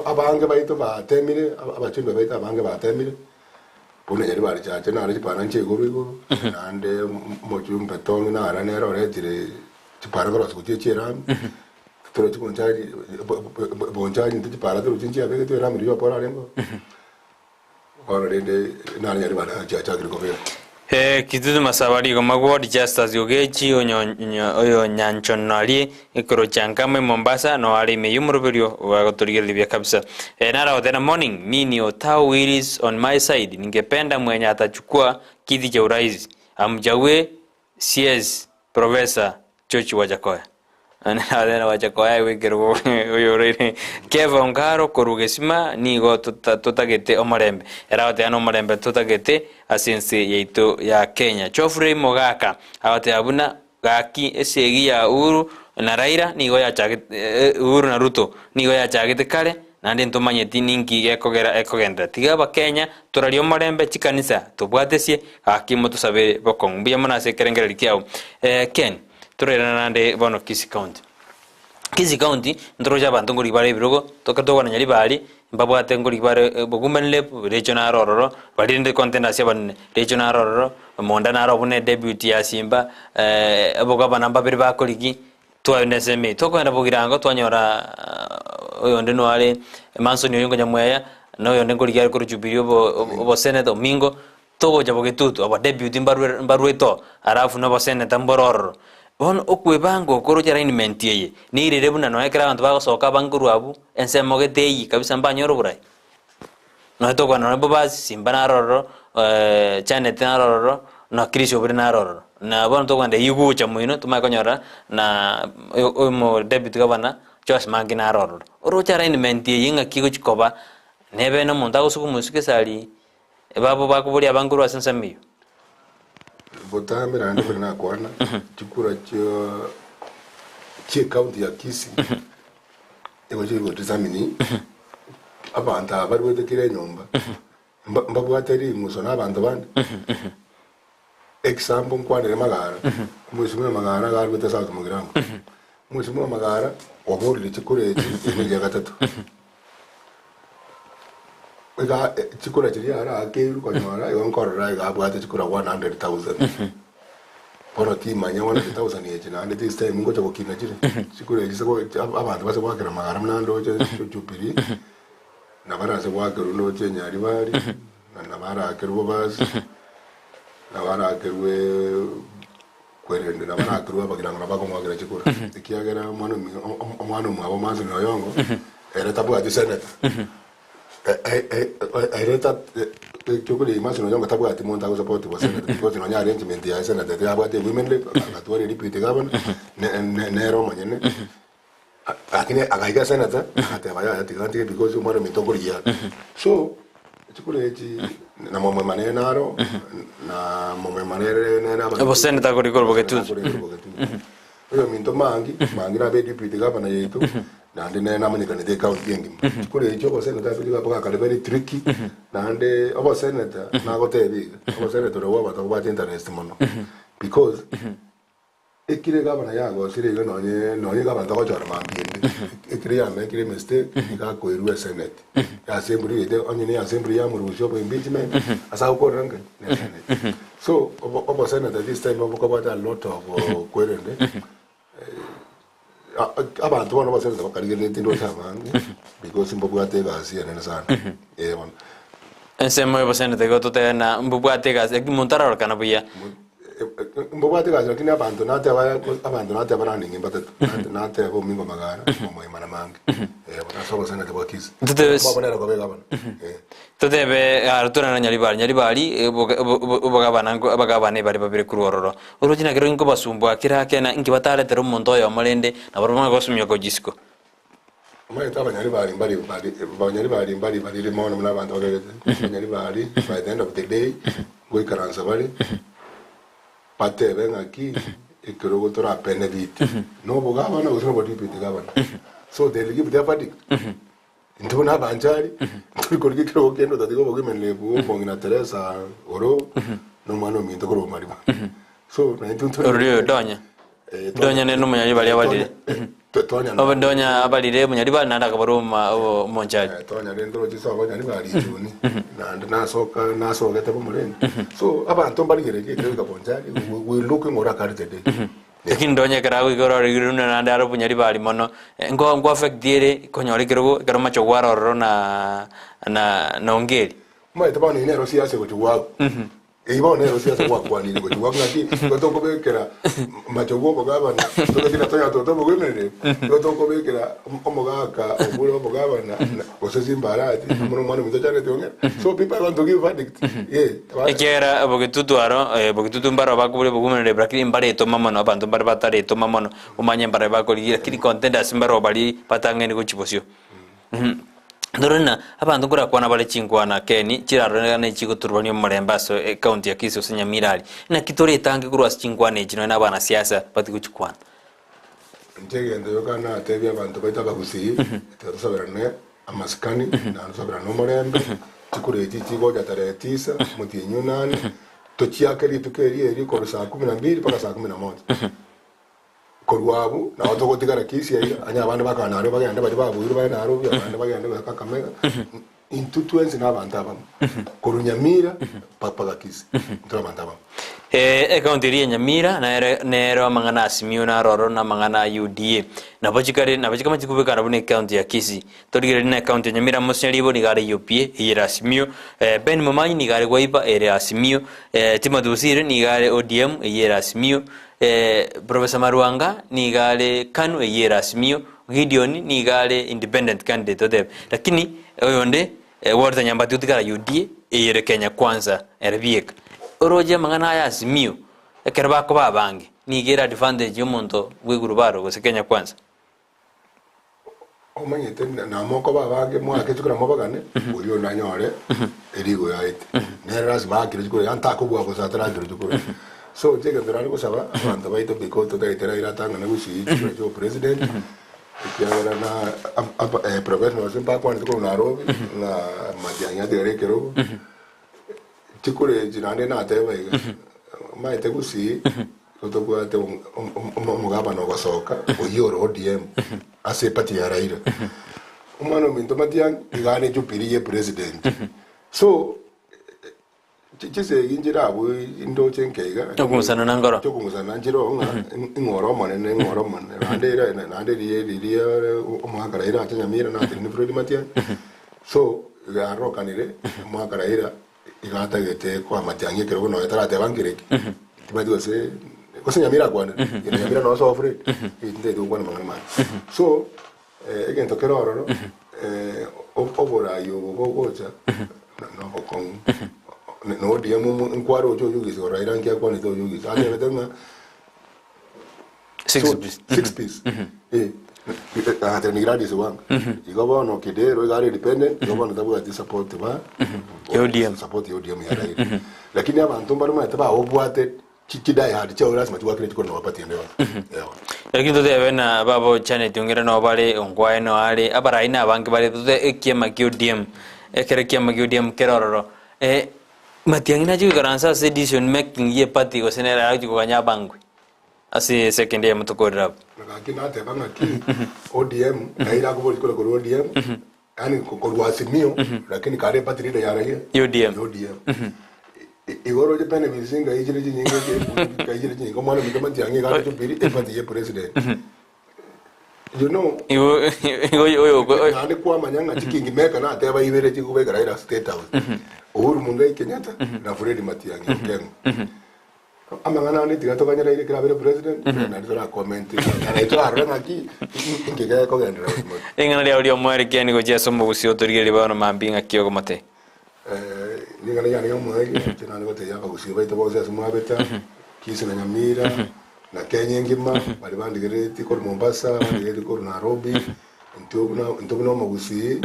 abange baito batemire, abachumbe baito abange batemire, buna Nyaribari Church naro chipara nchia igoro igoro, naende omochumbe Tong'i naro nere oretire chipara korwa gochia chierami, torochi bonchari bonchari intwe chipara torochi nchiabegetwe erami riria oporo arenge oo. Bono rende nare bare achakire kobekwa. Kitutu Masaba Rigoma Ward Justus Ogechi oyonyanchonarie ekero chia Nkama e Mombasa no are ime y'omoroberio bagotorigereria buya kabisa. Nara goteba morning mi ni Otao Willis on my side ningependa mwenye atachukua kiti cha urais amchague CS Professor George Wajackoyah. Nere gwacha koa ekerogo oyoroire Kefa Ongaro korwa Gesima nigo totagete omorembe. Ere agoteba nomorembe totagete ase ense yaito ya Kenya. Geoffrey Mogaka agoteba buna gaki esegi ya Uhuru na Raila nigo yachagete Uhuru na Ruto nigo yachagete kare naende ntomanyeti ninki gekogera ekogenderera. Tiga abakenya torarie omorembe chikanisa tobwatesie gaki motosabere bokong'u. Mbuya mono ase ekerengererio kiao. Ken. Torairana naende bono Kisii County. Kisii County, ntoroche abanto nkorigia bare ebirogo, toka tokwana Nyaribari, mbabwate nkorigia bare women rep, Rachel naro ororo, baria rende contenders abanene, Rachel naro ororo, Monda naro buna edepute ya Simba, abogabana mbabere bakorigia, twagenda ensemo eye. Tokogenda Bogirango twanyora oyonde noare Manson oyo nkonyamweya, na oyonde nkorigia are korwa Jubilee obo oboseneta Omingo, Togocha bogetutu, abadeputy mbarwe mbarwete oo, alafu na oboseneta mbore ororo. Bono okwebanga oko oroche alignment eye, neirere buna nonya ekero abanto bagosoka abange korwa abwo, ensemo gete eyie kabisa mbanyore oborai. Nonya tokwana nonya Bobasi, Simba naro ororo, Janet naro ororo, na Chris Obure naro ororo. Na bono tokogenda eyio gocha moino tomanye konyora na omo deputy governor Joash Mangi naro ororo. Oroche alignment eye ng'aki egochi koba, nebe na omonto agosuguma osike esari. Ebabo bakoboria abange korwa ase ensemo eyio. Botambe naende buna nakwana, chikura chia chi'ecounty ya Kisii nigo chiri godetermine abanto aba barwete kera enyomba mba- mbabwate ring'uso na abanto bande. Example nkwanere Magara, omwesimwa Magara iga arwete South Mugirango, omwesimwa Magara oborire chikura echi eri neria gatato. Iga chikura chiria arakeirwe konyora igo nkorora iga abwate chikura 100,000. Bono timanya 100,000 echi naende this time ngocha gokina chire, chikura echi ase abanto base goakera Magara buna ndoche Jubilee, nabo arase goakerwa ndoche Nyaribari, na nabo arakerwe Bobasi, nabo arakerwe Kwerende nabo arakerwe abagirango nabo bakomoakera chikura, ekiagera omwana omi- o- o- omwana omwabo Manson Oyongo, ere tabwati senator. Ere ta ekiokoria Manson Oyongo tabwati monto agosupport bo senator because nonya arrangement yaye senator tiyabwate women rep, agatwara deputy governor, ne- ne- nere omonyene. Lakini agaika senator agateba yaya tiga ntige because omwana ominto nkorigia are. So chikura echi na momwema nere naro na momwema nere nere abanto Oboseneta kori korwa Bogetutu. Kori korwa Bogetutu. Oyo ominto Mangi, Mangi nabe deputy governor yaito naende nere namanyekanete ecounty engima. Chikura echi oboseneta ase chiga bwakare very tricky naende oboseneta nagotebia iga, oboseneta oria bwa abanto babwate interest mono because Ekero egavana yagosire iga nonye nonye egavana togochora mambia ende, ekero yamekire emistake iga akoirwa esenate, assembly gete onye ne assembly yamorusia obo impeachment ase agokorera nkai? Ne esenate. So obo obosenate this time bokobwate a lot of kwerende abanto bono obosenate bakarigereretie ndoche abange because mbabwate egasi enene sana, eh bono. Ensemo y'obosenete igo totebe na mbobwate egasi, lakini monto ararorekana buya. Mbobwate egasi lakini abanto nateba abanto nateba running mbatato nateba Omingo Magara, Omoima na Mange eh bono ase obosenate bwa Kisii. Totebe Mbabonere koba egavana eh. Totebe aro torane na Nyaribari, Nyaribari obogabana abagabana ebare babere korwa ororo. Oroche naki rero nkobasumbua kera ake na inki bataretere omonto oyomo rende nabarabwo bamanye gosumia kojisiko. Omanyete abanyaribari mbari bari abanyaribari mbari barire mono buna abanto bagerete, abanyaribari by the end of the day ngoikaransa bare batebe ng'aki ekerogo torabenefit na obogabana gose na obodeputy gavana. So they will give their verdict. Intwe buna abanchari ntori korigia ekerogo kende otatiga obogimenere bwa omong'ina Teresa oro na omwana ominto korwa Omariba. So naintwe ntori Orori oyo Donya. Eh, Donya nere nomonyaribari abarire. Tonya Obo Donya abarire omonyaribari naende akabara oma- obo- omonchari. Eh, Tonya rende oroche ase abanyaribari ichuni naende nasoka nasogete bomorembe. So abanto mbarigererie ekero goika bonchari we we looking ore akari the day. Lakini Donya ekero agoika ororigire buna naende are obonyaribari mono, nko nko affect ere konyora ekerogo ekero amachogu are ororo na na na Ongeri. Omanyete bono eye nero siasa egochia goakwa. Eyio bono nero siasa gwakwanire gochia gwa ng'aki igo tokobekera machogu omogabana togechi na tonya toto omogoimereri igo tokobekera omogaka obure omogabana gose Simba Arati amo na omwana ominto Janet Ong'era so people are going to give verdict eh. Ekiagera Bogetutu aro, Bogetutu mbaro bakoboria obogumereri lakini mbaretoma mono, abanto mbare bataretoma mono, omanye mbare bakorigia lakini contenders mbaro baria batang'aini gochia bosio. Torore ng'a abanto nkorakwana bare chinkwana keni chirarorekane chigoturubania omorembe ase ecounty ya Kisii gose Nyamira aria. Naki toretange korwa ase chinkwana echi nonye na abanasiasa batige gochikwana. Inche egento gioka natebie abanto baito abagusii, tiga tosaberane amasikani, naende tosaberane omorembe, chikura echi chigocha tarehe tisa, omotienyi onane, tochiake rituko erio erio korwa saa kumi na mbili mpaka saa kumi na moja. Korwa abwo nabo togotigara Kisii aiga, onye abande bakaba nario bagende baria babuirwe bare Nairobi, abande bagende goika Kakamega, intwe twensi na abanto abamo, korwa Nyamira mpaka Kisii, intwe abanto abamo. Ekaunti eria ya Nyamira nere nero amang'ana a Simiyu naro ororo na amang'ana a UDA. Nabo chikare nabo chikama chikobekana buna ekaunti ya Kisii. Torigereria na ekaunti ya Nyamira Musa Nyaribo nigo are UPA eyio ere Azimio, Ben Momanyi nigo are Wiper ere Azimio, Timothy Bosire nigo are ODM eyio ere Azimio, Professor Marwanga nigo are Kanu eyio ere Azimio, Gideon nigo are independent candidate otebe. Lakini oyonde Walter Nyambati otigara UDA eyio ere Kenya Kwanza ere bieka. Oroche amang'ana aya Azimio ekero bakoba abange nigo ere advantage ya omonto bwa iguru baro gose Kenya Kwanza. Omanyete namokoba abange mwake chikura mobagane, oria onanyore erigo yaete. Nere lasima aakire chikura, yaani takobua bosa atarakire chikura. So inche egento nare gosaba, abanto baito because totagete Raila atang'ane gusii chikura chia obopresident, ekiagera na aba professionals mbakwanete korwa Nairobi, ng'a Matiang'i atigare ekerogo, chikura echi naende nateba iga, omanyete gusii. Igo tobwate omogabana ogosoka oyio ore ODM ase eparty ya Raila. Omwana ominto Matiang'i iga are Jubilee ye president. So chisegi nchire abwo ndoche nke iga. Okong'usana na nkoro. Chiokong'usana nchire oo ng'a ing'ore omonene ing'ore omonene naende ere naende riria riria omogaka Raila ache Nyamira natenene Fred Matiang'i. So iga arokanire omogaka Raila Iga atagete koa amatiang'i ekerogo nonya tarateba nkereki, tibati gose gose Nyamira akwanire, ere Nyamira noyo sobo Fred, eh tintagete gokwana amang'ana amange. So, egento kere ororo, oborai obo bogocha, na obokong'u, na ODM nkware oche oyugise korora Raila nki akwanete oyugise, atebete ng'a Six So, piece. six piece. Eh, agateba ni Gladys Wanga. Igo bono Kidero iga are independent, igo bono tabwati support ba Ya ODM. Support ya ODM ya Raila. Lakini abanto mbare omanyete baobwate chi chi die hard chiao lasima chigoakire chikoro na party ende yonsi. Ewa. Lakini totebe na babo Janet Ong'era nabo bare Ongwae no are abarai na abange bare tote ekiama kia ODM ekero ekiama kia ODM kere ororo eh, Matiang'i nache goikaransa ase decision making ye party gose nere agochi koganya abangwe. Ase second eyemo tokorera abwo. Na gaki nateba ng'aki ODM Raila akobori chikura korwa ODM yaani korwa Azimio lakini kare eparty leader ya Raila Ya ODM. ya ODM. Igo oroche benefits ngai chire chinyinge ngai chire chinyinge omwana ominto Matiang'i iga are Jubilee eparty ya president. You know Igo igo oyo oyo naende kwamanya ng'a chikingi maker nateba ibere chikobeka Raila State House. Uhuru Muigai Kenyatta na Fred Matiang'i Okengo. Amang'ana ande tiga toganyeraire kera abere president, naende tora comment naende torarore ng'aki inki gekogenderera gose. Ring'ana riao ri'omoerio kiani gochia ase omogusii otorigererie bono mambia ng'aki ogomotebi. Ring'ana riane ri'omoerio inche naende gotebia abagusii baito bonsi ase mwabete, Kisii na Nyamira, na Kenya engima, baria bandigereretie korwa Mombasa, bandigereretie korwa Nairobi, intwe buna intwe buna omogusii,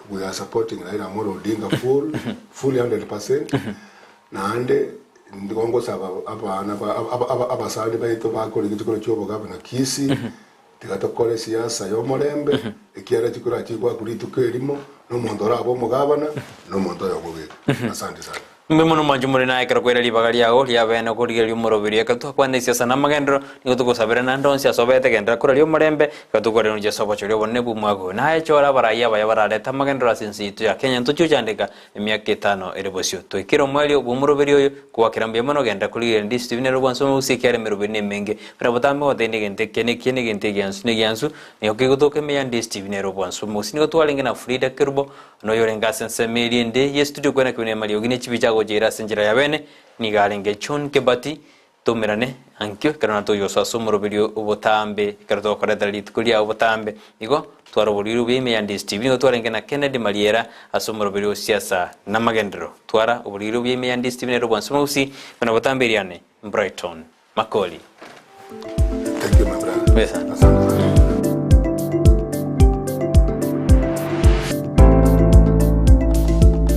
we are supporting Raila Amolo Odinga full, fully 100%, Naende nigo ngosaba abana abasani baito bakorigia chikura chi'obogabana Kisii, tiga tokore siasa y'omorembe, ekiagera chikura chigwakwa rituko erimo, na omonto orabe omogabana, na omonto oyomo bweka. Asante sana. Mbuya mono mwanche more naye ekero kwaira ribaga riao ria bene okorigereria omoroberi ekero twakwana esiasa na amagenderero nigo togosabera naende onsi ase obete genderera koraria omorembe ekero tokoraria ase obochori obonene bw'omwaka oyo. Naye chora abarai abaya bararete amagenderero ase ense yaito ya Kenya ntochiochandeka Emiaka etano ere bosio, toikere omoerio bw'omoroberi oyo, kogwakera mbuya mono genda korigereria Ndisi TV nere obwansu ome gose ekiagera emeroberi nemenge. Buna botambe gotebia negento ekiya nekiya negento egiansu negiansu, nigo kegotoka ime ya Ndisi TV nere obwansu ome gose nigo twarenge na Frida Kerubo, na oyorenge ase ensemo eria ende ye studio kwena kebina mariogi ne chibicha. agocheire ase enchera ya bene, nigo arenge John Kebati, Toumerane ankio ekero natoyosoa ase omoroberio obotambe, ekero togokoretera rituko riao obotambe. Igo twara oboriri obuya ime ya Ndisi TV. Nigo twarenge na Kennedy Mariera ase omoroberio o siasa na amagenderero. Twara oboriri obuya ime ya Ndisi TV nere obwansu mogusi buna botambe eriane Brighton Makori. Thank you my brother. Buya sana. Asante sana.